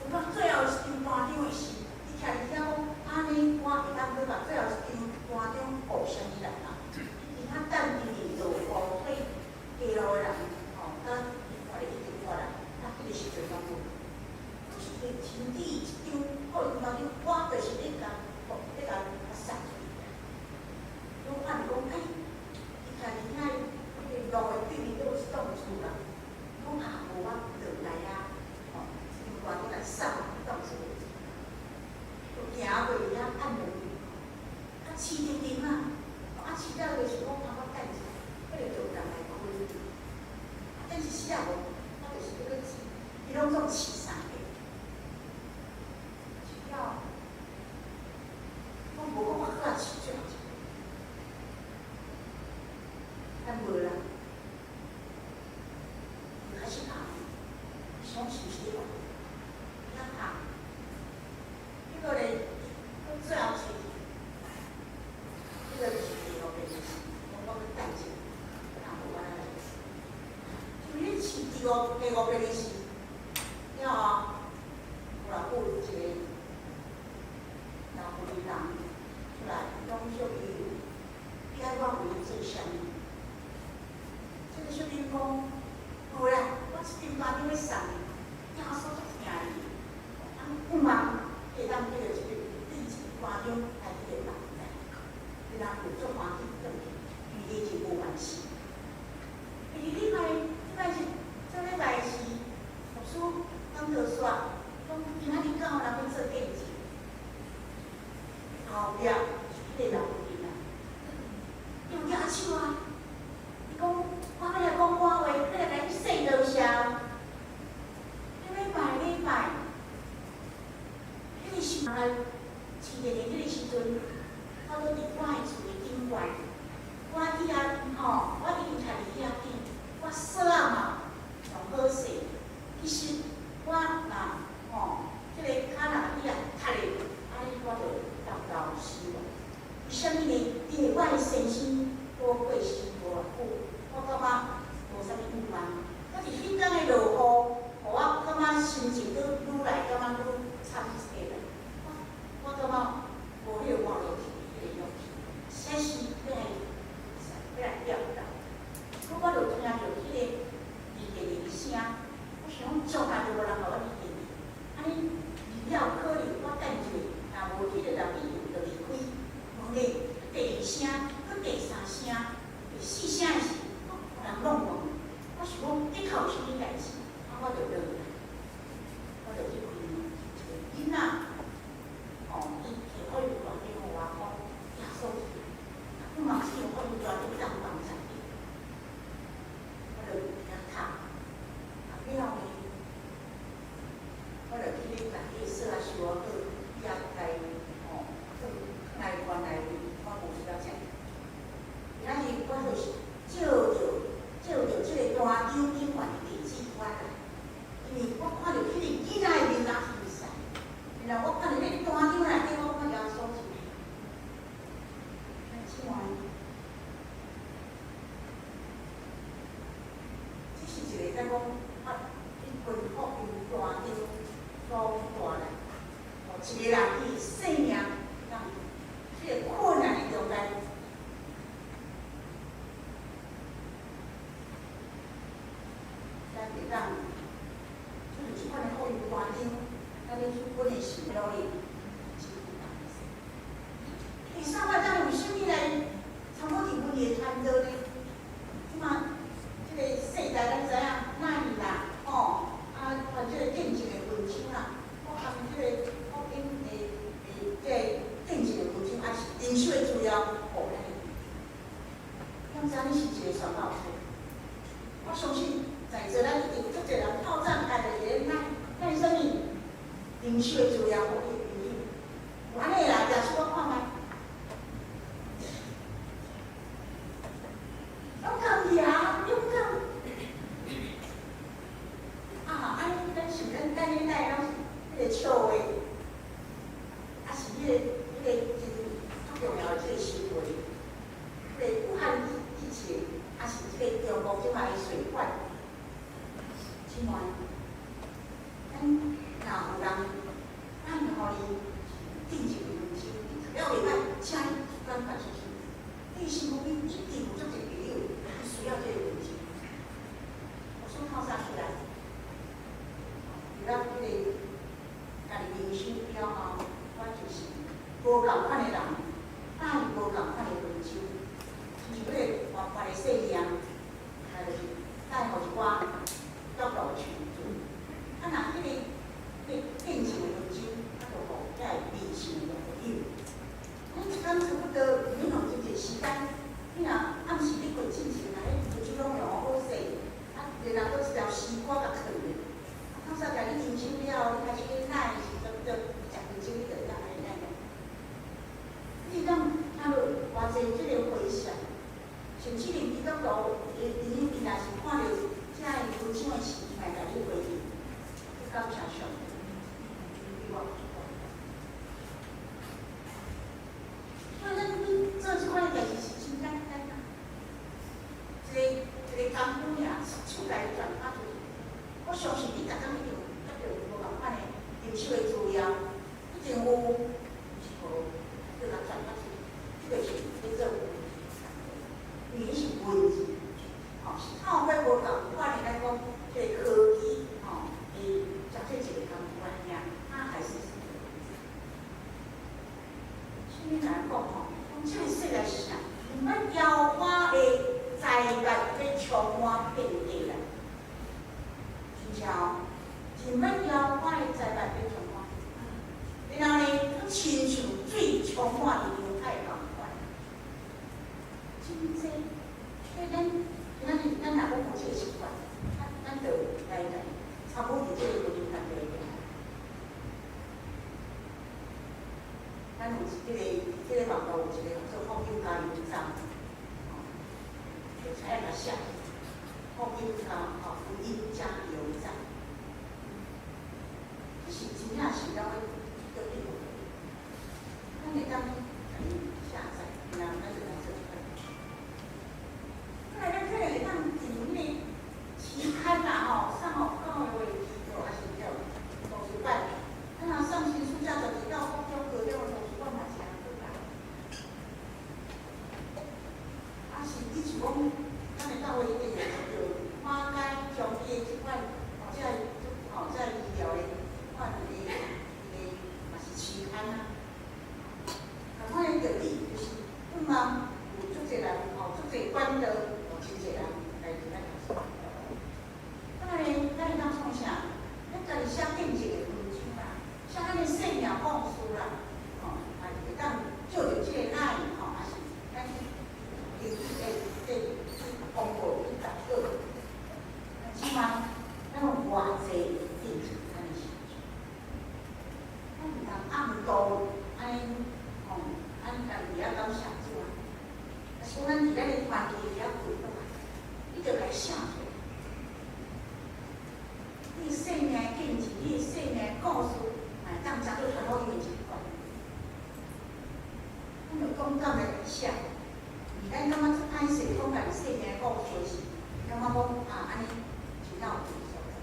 有講最後一張單張的時，伊徛佇遐講，按呢我會當閣把最後一張單張予啥物人啊？伊遐等伊落雨退街路的人，吼，佮看咧一直看啦，啊，彼个時陣攏有，是親自一張福音單張，我就是咧共，咧共送出去。我看著講，哎，伊徛佇遐，彼個路的對面閣有一棟厝啦。講啊，無我轉來啊，吼，這張單張來送彼棟厝。就行過去遐按門鈴，啊，悽沉沉啊，啊，悽了就是講，啊，我等者，彼个就有人來開。啊，但是死也無，我就是欲閣試，伊攏總試三遍，試了，講無講我閣來試最後一遍，但無啦，就開始拍，想是毋是咧遐拍，結果咧，閣最後試，這個就是第五遍的時，講我閣等者，啊，無我來。就咧試第五遍的時，了後，無偌久一個老婦人出來，講小朋友，你愛我為你做啥物？這個小朋友講，無啦，我這張單張欲送你，耶穌足疼你，啊，盼望會當得著這個對這個單張來彼個幫助，然後就足歡喜轉去，因為你就無關係。第二禮拜，這擺是這禮拜是牧師講道煞，講今仔日敢有人欲做見證？後壁是彼個老囡仔，伊有舉手啊！伊講我欲來講我話，欲來共你說多謝。彼禮拜禮拜，彼個時來飼電的彼個時陣，我拄佇我的厝的頂懸，我佇遐吼，我已經徛佇遐頂，我鎖仔嘛弄好勢。其實我若吼，這個跤若去遐踢咧，按呢我就達到死亡。為啥物呢？因為我的先生剛過身無偌久，我感覺無啥物欲望。可是彼工的落雨，予我感覺心情閣愈來感覺愈慘起來。我感覺無彼個活落去彼個勇氣，這是欲來表達。閣我就聽著彼個二電的聲，我想講從來就無人予我二電的，按呢了可能我等一下，若無彼個人已經就離開。問咧，第二聲，閣第三聲，第四聲的時，閣有人弄門。我想講，的確有啥物代誌，啊，我就落來，我就去開門。一個囡仔，吼，伊提福音大電予我講，耶穌去，啊，阮嘛是用福音大電當幫助伊。我就伫遐讀，啊，了後呢，我就去咧共彼個鎖仔收好，遐來吼，放來原來我無需要食。今仔日我就是照著這個單張頂懸的地址我來，因為我看著彼個囡仔的面孔是會使，然後我看著彼個單張內底，我看耶穌是。姊妹，這是一個咱講啊，彼份福音單張所帶來，予一個人伊生命，當這個困難的中間。咱會當，就是這款的福音單張，咱咧去阮的心努力，真簡單。第三擺，咱為啥物來參考佇阮的傳道呢？這馬這個世代咱知影，哪是啦，吼，啊，傳這個見證的文章啦，我含這個福音的這個見證的文章，也是靈修的資料，予咱的。敢知你是一個宣教師？我相信在座咱一定有足濟人透早家己伫咧咱咱啥物靈修的資料，予你朋友。有按呢啦，舉手我看覓。勇敢徛，勇敢。啊，按呢咱是咱咱恁來攏是彼個笑話，啊是彼個真較重要的這個新聞，彼個武漢疫情，啊是這個中國這擺的水患。姊妹，咱若有人，咱予伊見證文章，你讀了袂歹，請你轉發出去。你身邊一定有足濟朋友，伊需要這個文章。我說透早起來，伫咱彼個家己靈修了後，我就是無仝款的人，愛無仝款的文章，親像彼個活潑的生命，啊，就是帶予一寡角落的群組。啊，若彼個見證的文章，啊，就予遮個微信的朋友。你一工差不多，你用真濟時間，你若暗時咧睏進前，若彼文章攏用好勢，啊，然後閣一條絲瓜共囥咧。啊，透早家己靈修了後，你開始咧奶的時陣，就食文章，你就會當按呢奶。你當聽到偌濟這個回響，甚至連基督徒的朋友，伊若是看著這个文章的時，伊嘛會共你回應，去感謝上帝，對我有祝福。所以咱做這款的代誌是真簡單啊，一個一個工具爾，手共伊轉發出去。我相信你逐工一定有得著無仝款的靈修的資料，一定有，毋是無，叫人轉發出去，這個是咧做文字，因為伊是文字，吼，是透過無仝款的咱講這個科技，吼，伊做這一個工具爾，它還是一個文字。啥物人講吼？講這個世代是啥？毋捌耶和華的災難欲充滿遍地啦。親像毋捌耶和華的災難欲充滿，然後呢，親像水充滿佇洋海仝款，真濟。所以咱咱咱若講無這个習慣，咱就來來參與佇這个婚姻團體內。咱有這個網路有一個叫做福音加油站，吼，就愛來寫福音加吼福音加油站，這是真正是咱要叫對付的。咱會當共伊下載，然後咱就來做這個。過來，咱可能會當進彼個期刊啦，吼，送予教會機構，還是叫圖書館。咱若送新書遮就到國中、高中的圖書館嘛誠好啦。啊，甚至是講，咱的教會一定會著馬偕中醫的這款，吼，這吼這醫療的這款的的嘛是期刊啊。仝款的道理，就是希望有足濟人，吼，足濟管道，有真濟人來佇咱讀書。啊，咱會當創啥？咱家己寫見證的文章啦，寫咱的生命故事啦，吼，也會當借著這個 LINE 吼，還是咱去去去去公告去達到。這擺咱有偌濟見證咱的信主，咱毋通暗度按呢，吼，按家己遐感謝主啊。啊，是講咱佇咱的團體佇遐跪落來，你著共寫出來。你的生命見證，你的生命故事，嘛會當當做傳福音的一款。咱著勇敢來寫，咱感覺足歹勢講家己生命故事時，感覺講啊，按呢真有所在，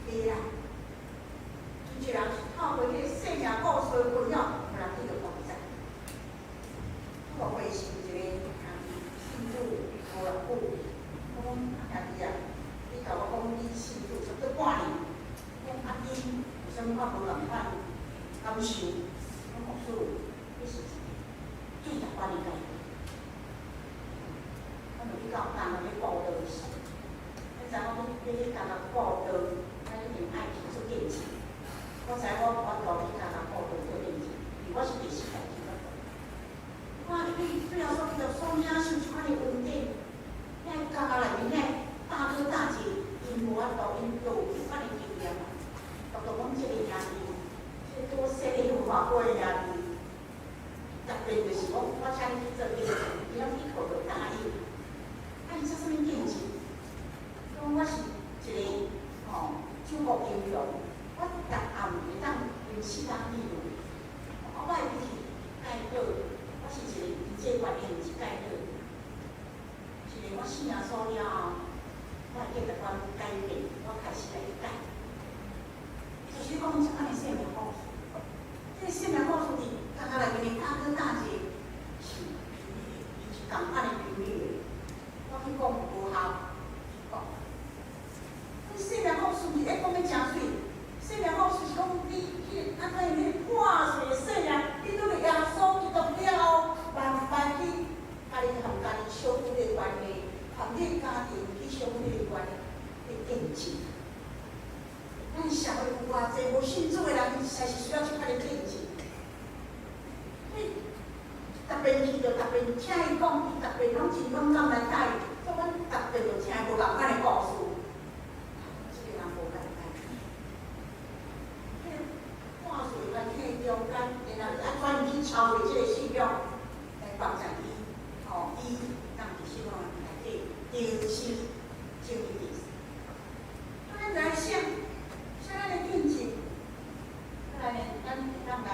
袂啦。真濟人是透過彼個生命故事的分享，予人得著幫助。我會是一個信主無偌久，我講啊兄弟啊，你共我講你信主差不多半年，講啊你有啥物款無仝款感受？我講牧師，你是對台灣的改變。我就去到加拿大布道時，你知我欲去加拿大布道，咱一定愛去做見證。我知我無法度去加拿大布道做見證，因為我是第四代基督徒。我對對耶穌基督所領受這款的恩典，遐加拿大內面遐大哥大姐，𪜶無法度，𪜶都有這款的經驗啊。獨獨阮這個兄弟，這個拄洗禮無偌久的兄弟，特別就是講，我請你去做見證，伊攏一口就答應。啊，伊做啥物見證？講我是一個吼救國英雄，我逐暗會當啉4打米露，我會去蓋好，我是一個醫這觀念是蓋好。是我信耶穌了後，我的價值觀改變，我開始來改。就是講這款的生命故事，這個生命故事佇家家內面的大哥大姐是頻率，是仝款的頻率的。我去講無效，去講。這生命故事是咧講得誠媠，生命故事是講你彼個按怎樣彼個破碎的生命，你拄著耶穌基督了後，慢慢去家己和家己相互的關係，和你家庭去相互的關係去見證。咱社會有偌濟無信主的人，實在是需要這款的見證。所以特別去就特別聽伊講，伊特別攏真勇敢來帶，所以阮特別就聽無仝款的故事。這個人無簡單。彼個破碎環境的中間，然後伊按怎去超越這個信仰，來幫助伊，吼，伊當佇信仰內底重新建立自己。咱來寫，寫咱的見證，來呢，咱會當來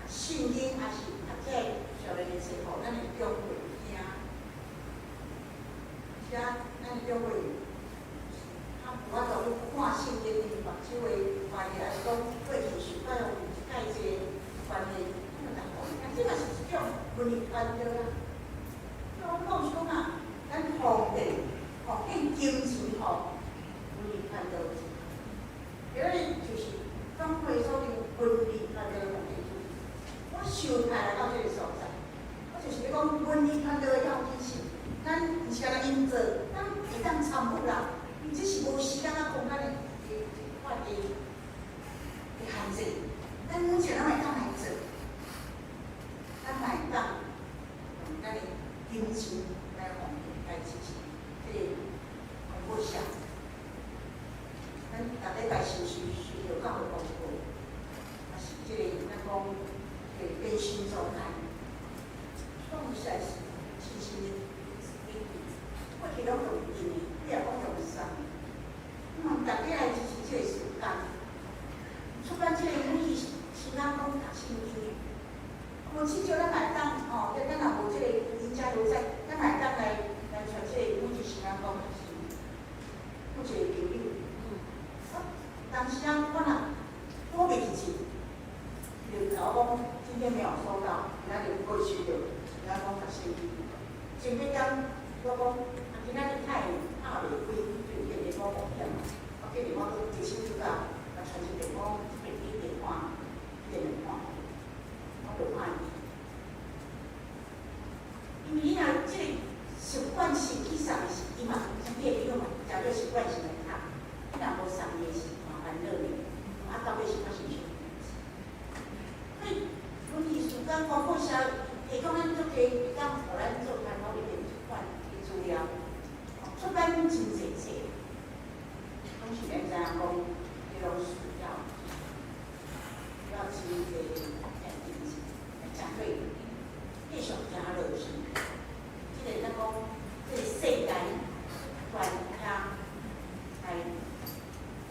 聖經，抑是較這少年的冊予咱的長輩聽。遮咱的長輩，較無法度去看聖經，因目睭的關係，抑是講過去受教育有介濟關係，咱就逐個聽，這嘛是一種文理傳導啊。所以我講是講啊，咱方便，吼，變金錢吼，文理傳導。今日就是總會所謂文理傳導的目的。我受派來到這個所在，我就是咧講，文藝團隊要緊是，咱毋是干焦𪜶做，咱會當參與啦。因這是無時間啊空間的的這款的限制，咱每一個人會當來做，咱嘛會當用咱的金錢來奉獻來支持這個廣播社。咱逐禮拜收到教會廣播，也是這個咱講這個更新週刊，講實在是真心過去攏用印的，你若講用送的，嗯，大家來支持這個事工。出版這個每日時間講讀聖經，無至少咱嘛會當吼，咱若無這個人家有在，咱嘛會當來傳這個每日時間講讀聖經。有一個朋友，啊，當時啊，我若我袂記住，伊就共我講今天沒有收到，今仔日過收著，時間講讀聖經。前幾工我講，啊，今仔日太陽拍袂開，就電話保險嘛，我叫電話閣提醒你甲，啊，傳一電話，這邊你電話，這個電話，我就看伊。因為你若這個習慣性去送的是，伊嘛，像你的朋友嘛，誠做習慣性來讀，你若無送伊是麻煩惱呢，啊，到尾是發生啥物代誌？所以，阮意思講，廣播社提供咱足濟會當予咱做參考裡面這款的資料，出版真濟冊，攏是咱知影講，這攏需要要真濟來支持，來針對繼續行落去。這個咱講，這個世界專家來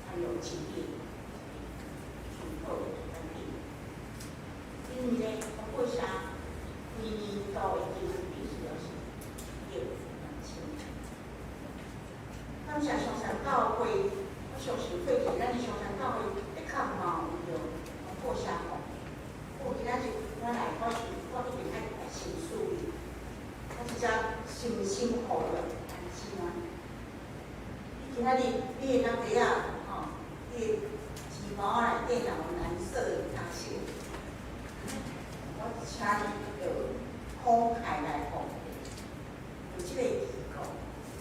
還有經驗，出好的產品。因為呢，廣播社每年度的經費必須要是1億2000。感謝松山教會，我相信過去咱的松山教會的確嘛有著廣播社奉獻。我今仔日我來，我是我一定愛來先處理。我直接深深呼籲咱姊妹，你今仔日你的領袋仔吼，你的錢包內底若有藍色的東西，我請你著慷慨來奉獻，有這個機構，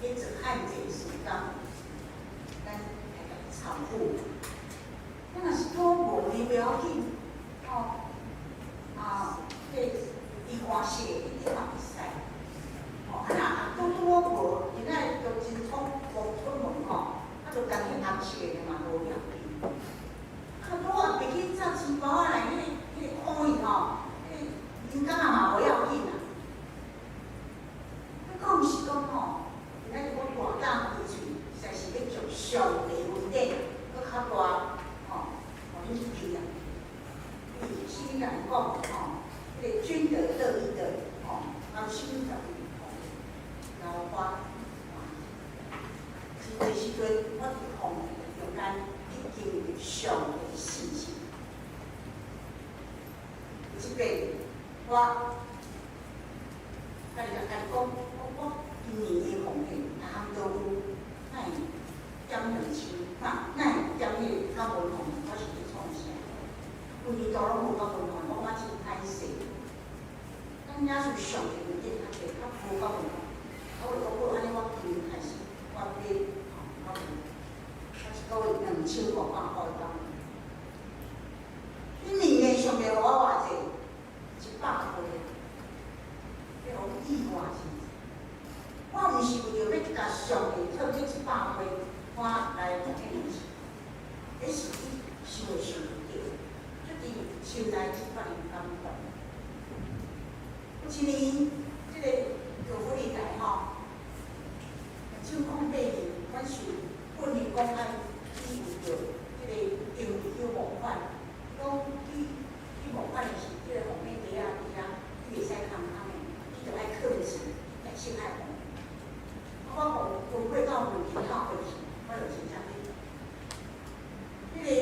咧做漢濟事工，咱來共參與。咱若是拄無呢，袂要緊，吼，啊，這個伊歡喜的一定嘛會使。吼，啊若拄拄好無，今仔日就真倉無出門吼，啊，就干去紅色的嘛無要緊。啊，拄好袂去紮錢包仔內，彼個可以吼，彼個銀工仔嘛無要緊啊。你講是講吼，今仔日我大膽開喙，實在是欲將上帝恩典閣較大吼，予恁去經驗。因為聖經人講吼，彼個捐得樂意的吼，甘心樂意吼，老花。真濟時陣，我佇奉獻中間已經有上帝信心。這擺我家己講，我今年的奉獻，逐項都有，哪會減2000，哪會減彼個較無奉獻？我是咧創啥？規年度攏無較無奉獻，我感覺真歹勢。咱也是上帝恩典較濟，較無較無奉獻。我就講好，按呢我今年開始，我買吼，我我一個月2500塊當。一年上帝予我偌濟？100倍，予我意外真濟。我毋是為著欲共上帝討這100倍，我來奉獻錢，彼是你想會想袂著，最近心內這款的感覺。有一年，這個教會裡來吼，2008年，阮受訓練講愛去為著這個單位去募款，講去募款的是這個奉獻袋仔佇遐，你袂使空空的，你著愛囥錢，來先愛奉。我予分配到門口過去，我就真正去。彼個一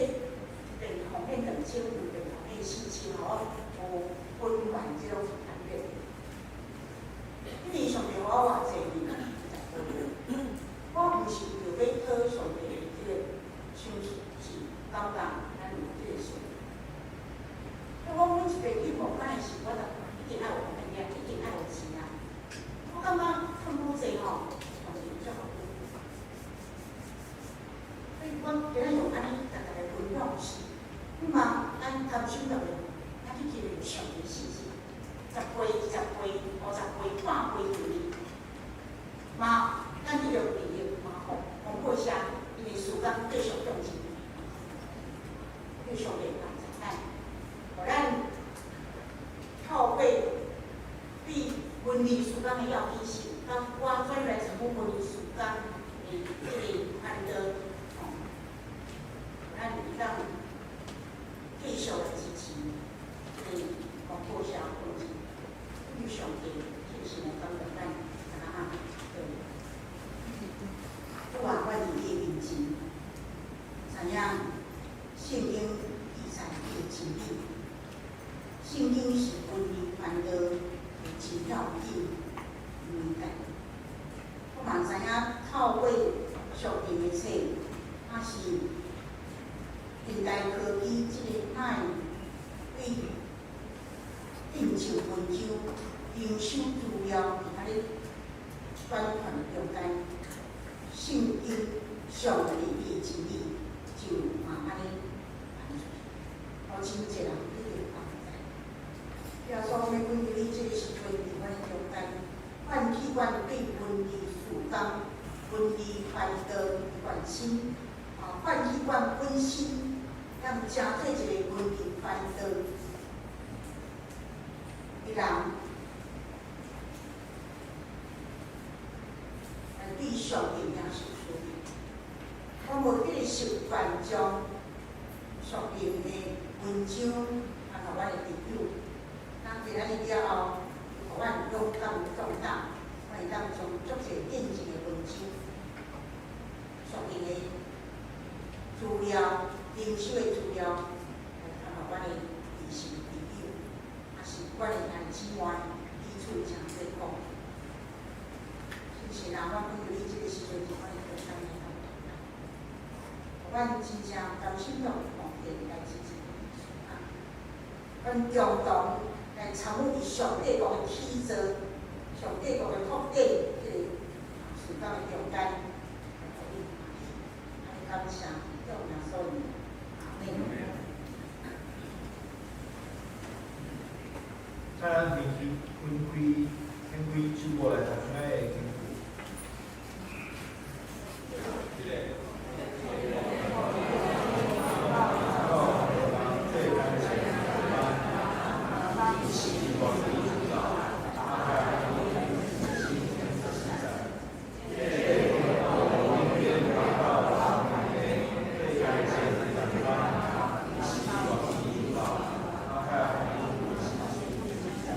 邊奉獻2000，兩邊奉獻4000，吼，我無分萬這攏是坦白。彼年上帝予我偌濟呢？我毋是為著欲討上帝這個嘛，咱得著利益嘛，廣播社，因為事工繼續向前，繼續來幫助咱，予咱透過對文字事工的要緊性，佮我轉來參與文字事工的這個傳道，吼，咱會當繼續來支持這個廣播社文字，對上帝真心來感謝咱，啊，對。主啊，我佇你的面前，知影聖經記載你的真理，聖經是文字傳道的真要緊的物件。我嘛知影透過屬靈的冊，抑是現代科技這个哪會對印象文章、靈修資料佇遐咧轉傳中間，聖經上帝的真理就嘛按呢傳出去，予真濟人得著幫助。耶穌欲阮佇你這个時陣佇阮的中間，喚起阮對文字事工、文字傳道的關心，啊，喚起阮本身，咱成做一个文字傳道的人，來對上帝領受需要。我無彼个習慣將屬靈的文章，啊，予阮的朋友。咱今仔日了後，予阮勇敢壯膽，阮會當將足濟見證的文章、屬靈的資料、靈修的資料，來傳予阮的知心朋友，抑是阮的兄弟姊妹，彼此誠做講。是啊，我感謝你這个時陣，阮的中間來當阮真正甘心樂意奉獻來支持事工，阮共同來參與佇上帝國的起造、上帝國的拓展這个事工的中間，來予你歡喜，按呢感謝，奉耶穌名，阿們。請咱分開分開分開手過來讀今仔日的經句。一个。最感謝一四大主導，馬太福音24章。最感謝一四大主導，馬太福音24章。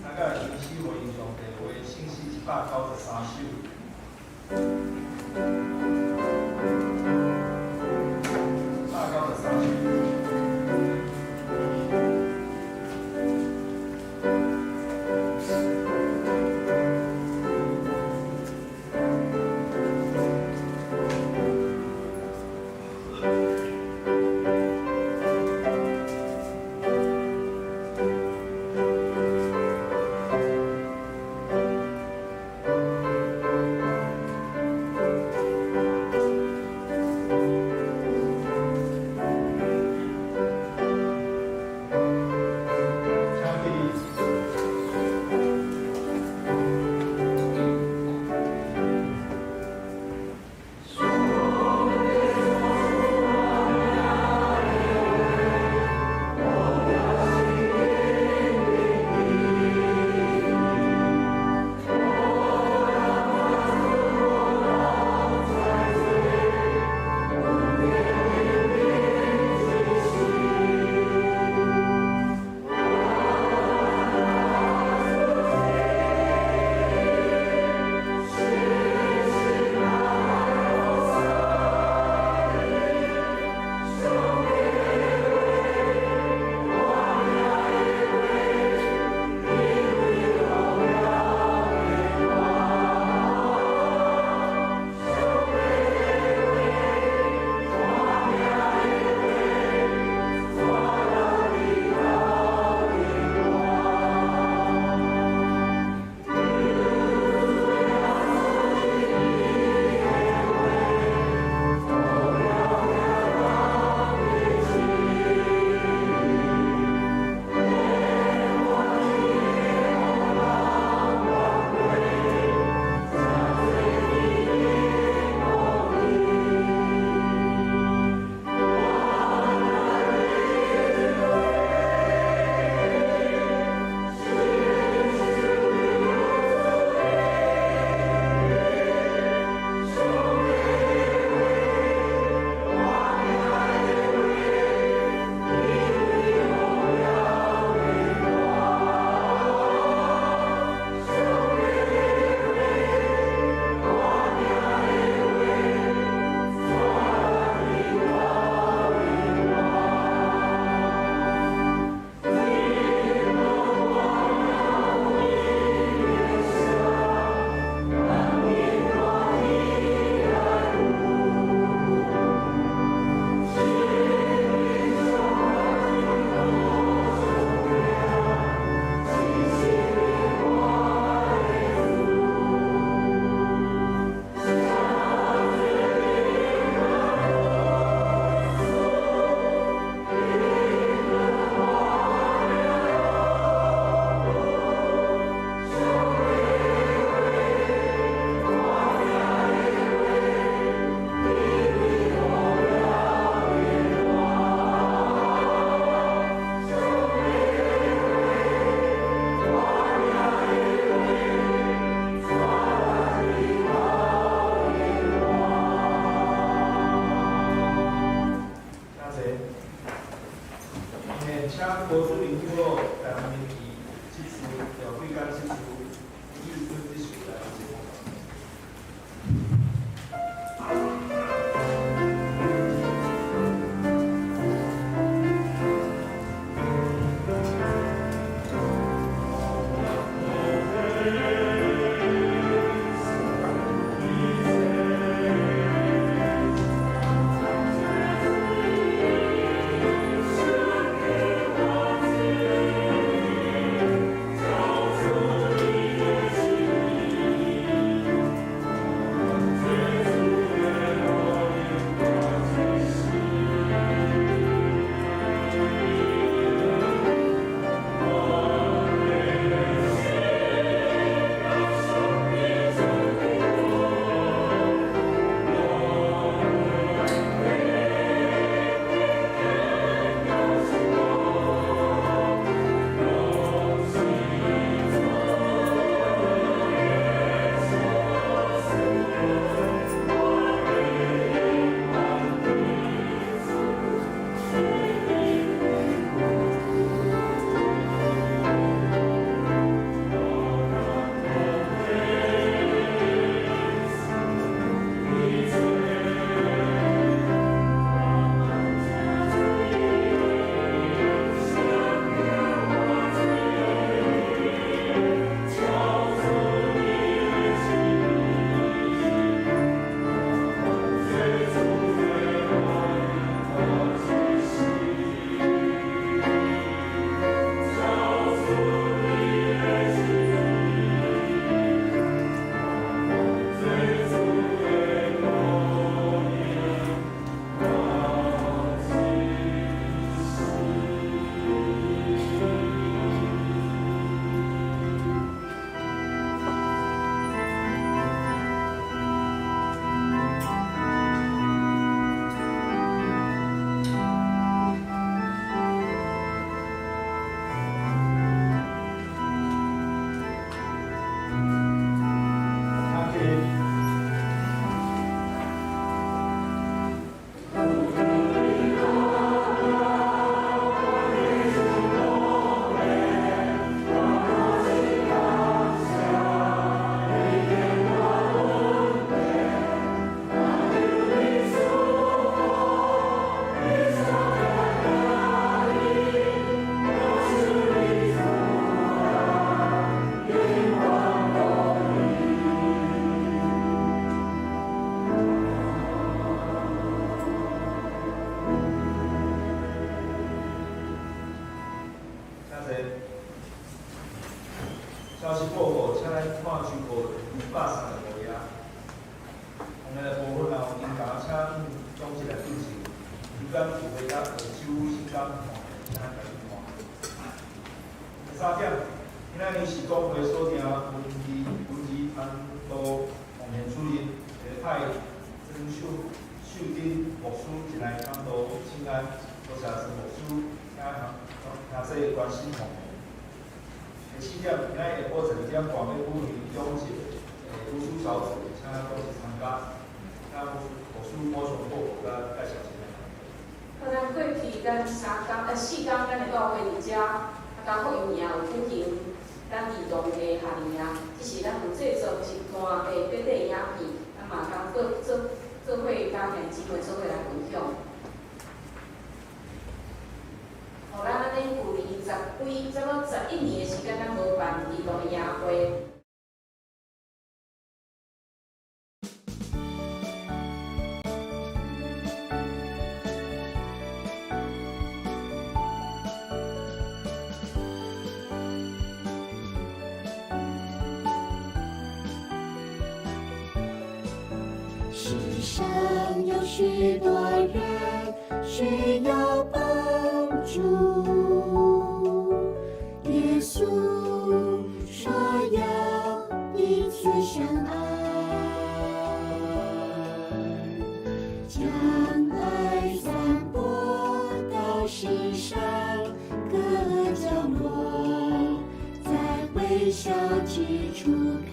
咱甲欣賞回應上帝話，聖詩193首。193首。主消息報告，請咱看書報235頁。後面的部分啊，有音請總結來進行。時間有回答下周時間看，請咱家己看。第三點，今仔日是國會鎖定文字文字傳道奉獻主任，會派曾秀秀珍牧師前來講道請安，多謝孫牧師，請聽這關心奉獻。第四點，今仔日下晡12點半欲舉行總結的讀書小組，請各位參加。請牧師補充報告佮介紹一下。好，咱過去咱三工4工，咱的教會佇遮，啊，講福音營有舉行咱兒童的夏令營，只是咱有製作一段的短短影片，咱嘛共做做做伙佮兄弟姊妹做伙來分享。予咱按呢舊年十幾，差不多11年的時間，咱無辦兒童的營會。世上有許多人需要幫助，耶穌說要彼此相愛，將愛散播到世上各角落，在微小之處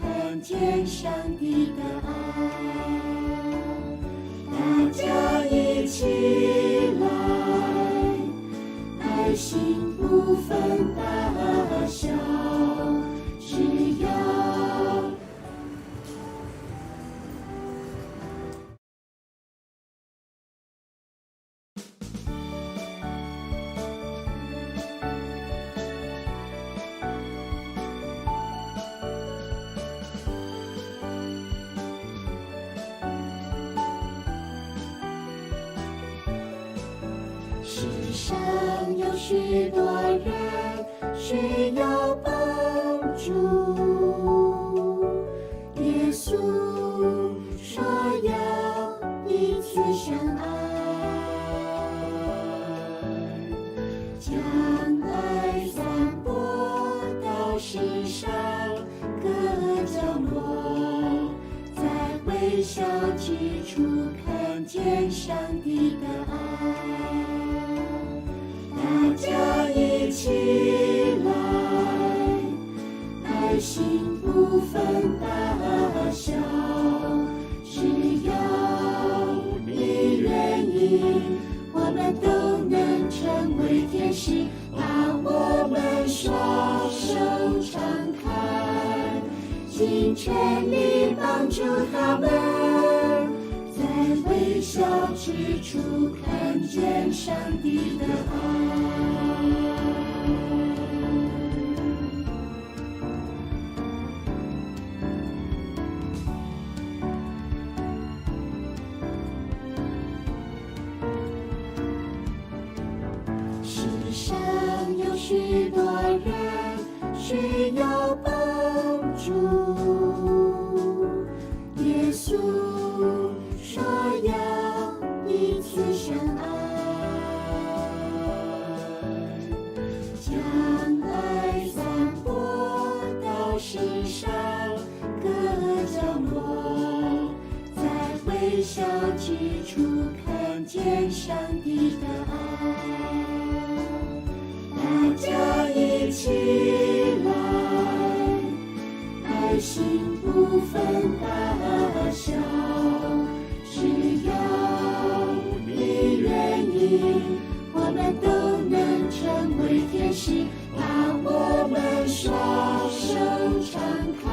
看見上帝的愛。大家一起來，愛心不分大小，只要。许多人需要帮助。耶稣说要彼此相爱，将爱散播到世上各角落，在微小之处看见上帝的爱。大家一起来，爱心不分大小，只要你愿意，我们都能成为天使，把我们双手敞开，尽全力帮助他们，在微小之处看见上帝的爱。世上有许多人需要帮助，耶稣说要彼此相爱，将爱散播到世上各角落，在微小之处看见上帝的爱。大家一起来，爱心不分大小，只要你愿意，我们都能成为天使，把我们双手敞开，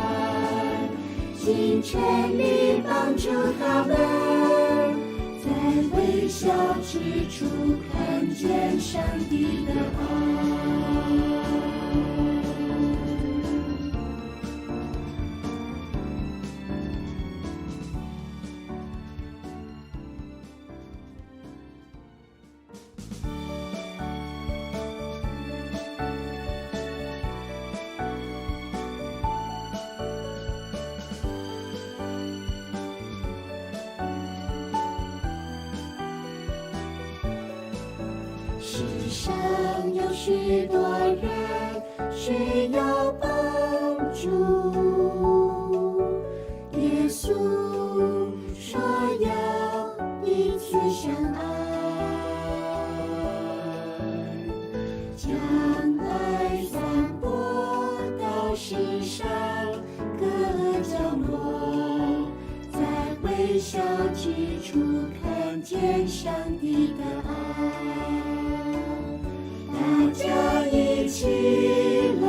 尽全力帮助他们，在微小之处看见上帝的爱。世上有许多人需要帮助，耶稣说要彼此相爱，将爱散播到世上各角落，在微小之处看见上帝的爱。大家一起来，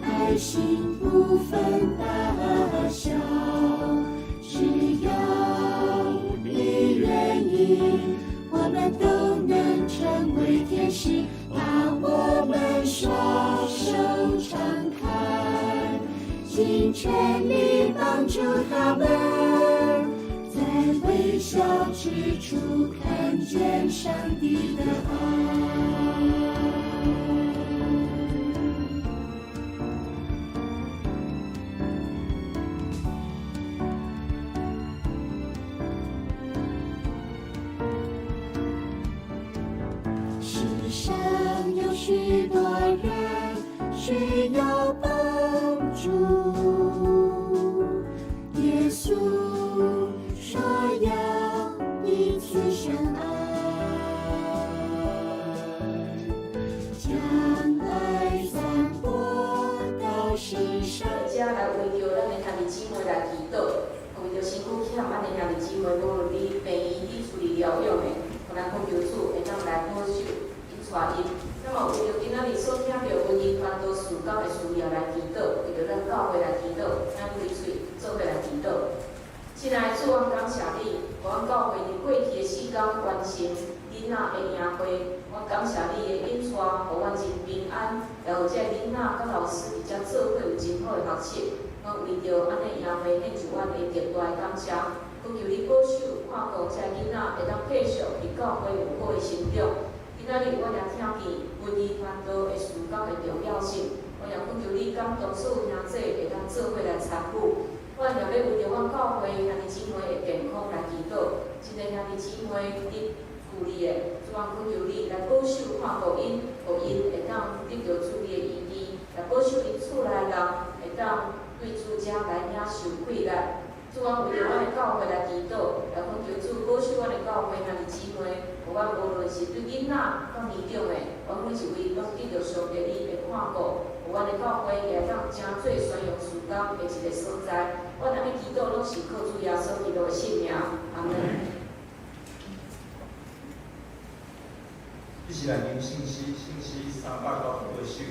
爱心不分大小，只要你愿意，我们都能成为天使，把我们双手敞开，尽全力帮助他们，在微小之处看见上帝的爱。世上有许多人需要帮助，耶稣说要彼此相爱，将爱散播到世上。遮來為著咱的兄弟姊妹來祈禱，為著身軀欠咱的兄弟姊妹，無論佇病院、佇厝裡療養的，予咱懇求主會當來保守𪜶帶𪜶。那麼為著今仔日所聽著文藝傳道事工的需要來祈禱，為著咱教會來祈禱，咱開喙做伙來祈禱。親愛的主，阮感謝你，予阮教會佇過去的四工完成囡仔的營會，阮感謝你的引帶，予阮真平安，也予這个囡仔佮老師佇遮做伙有真好的學習。阮為著按呢營會獻上阮的極大的感謝，懇求你保守看顧這个囡仔會當繼續佇教會有好的成長。今仔日阮也聽見文藝傳道的事工的重要性，我也懇求你感動所有兄弟會當做伙來參與。阮也欲為著阮教會兄弟姊妹的健康來祈禱，真濟兄弟姊妹佇厝裡的，主啊，懇求你來保守看顧𪜶，予𪜶會當得著主你的醫治，來保守𪜶厝內人會當對主遮來領受快樂。主啊，為著阮的教會來祈禱，來懇求主保守阮的教會兄弟姊妹，予阮無論是對囡仔到年長的，阮每一位攏得著上帝你的看顧，予阮的教會也會當成做宣揚事工的一个所在。阮按呢祈禱，攏是靠主耶穌基督的聖名，阿門。一起來念聖詩，聖詩398首。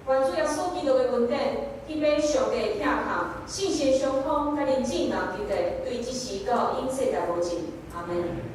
願主耶穌基督的恩典，天父上帝的疼痛，聖神相通，佮恁眾人佇咧，對這時到永世代無盡。阿門。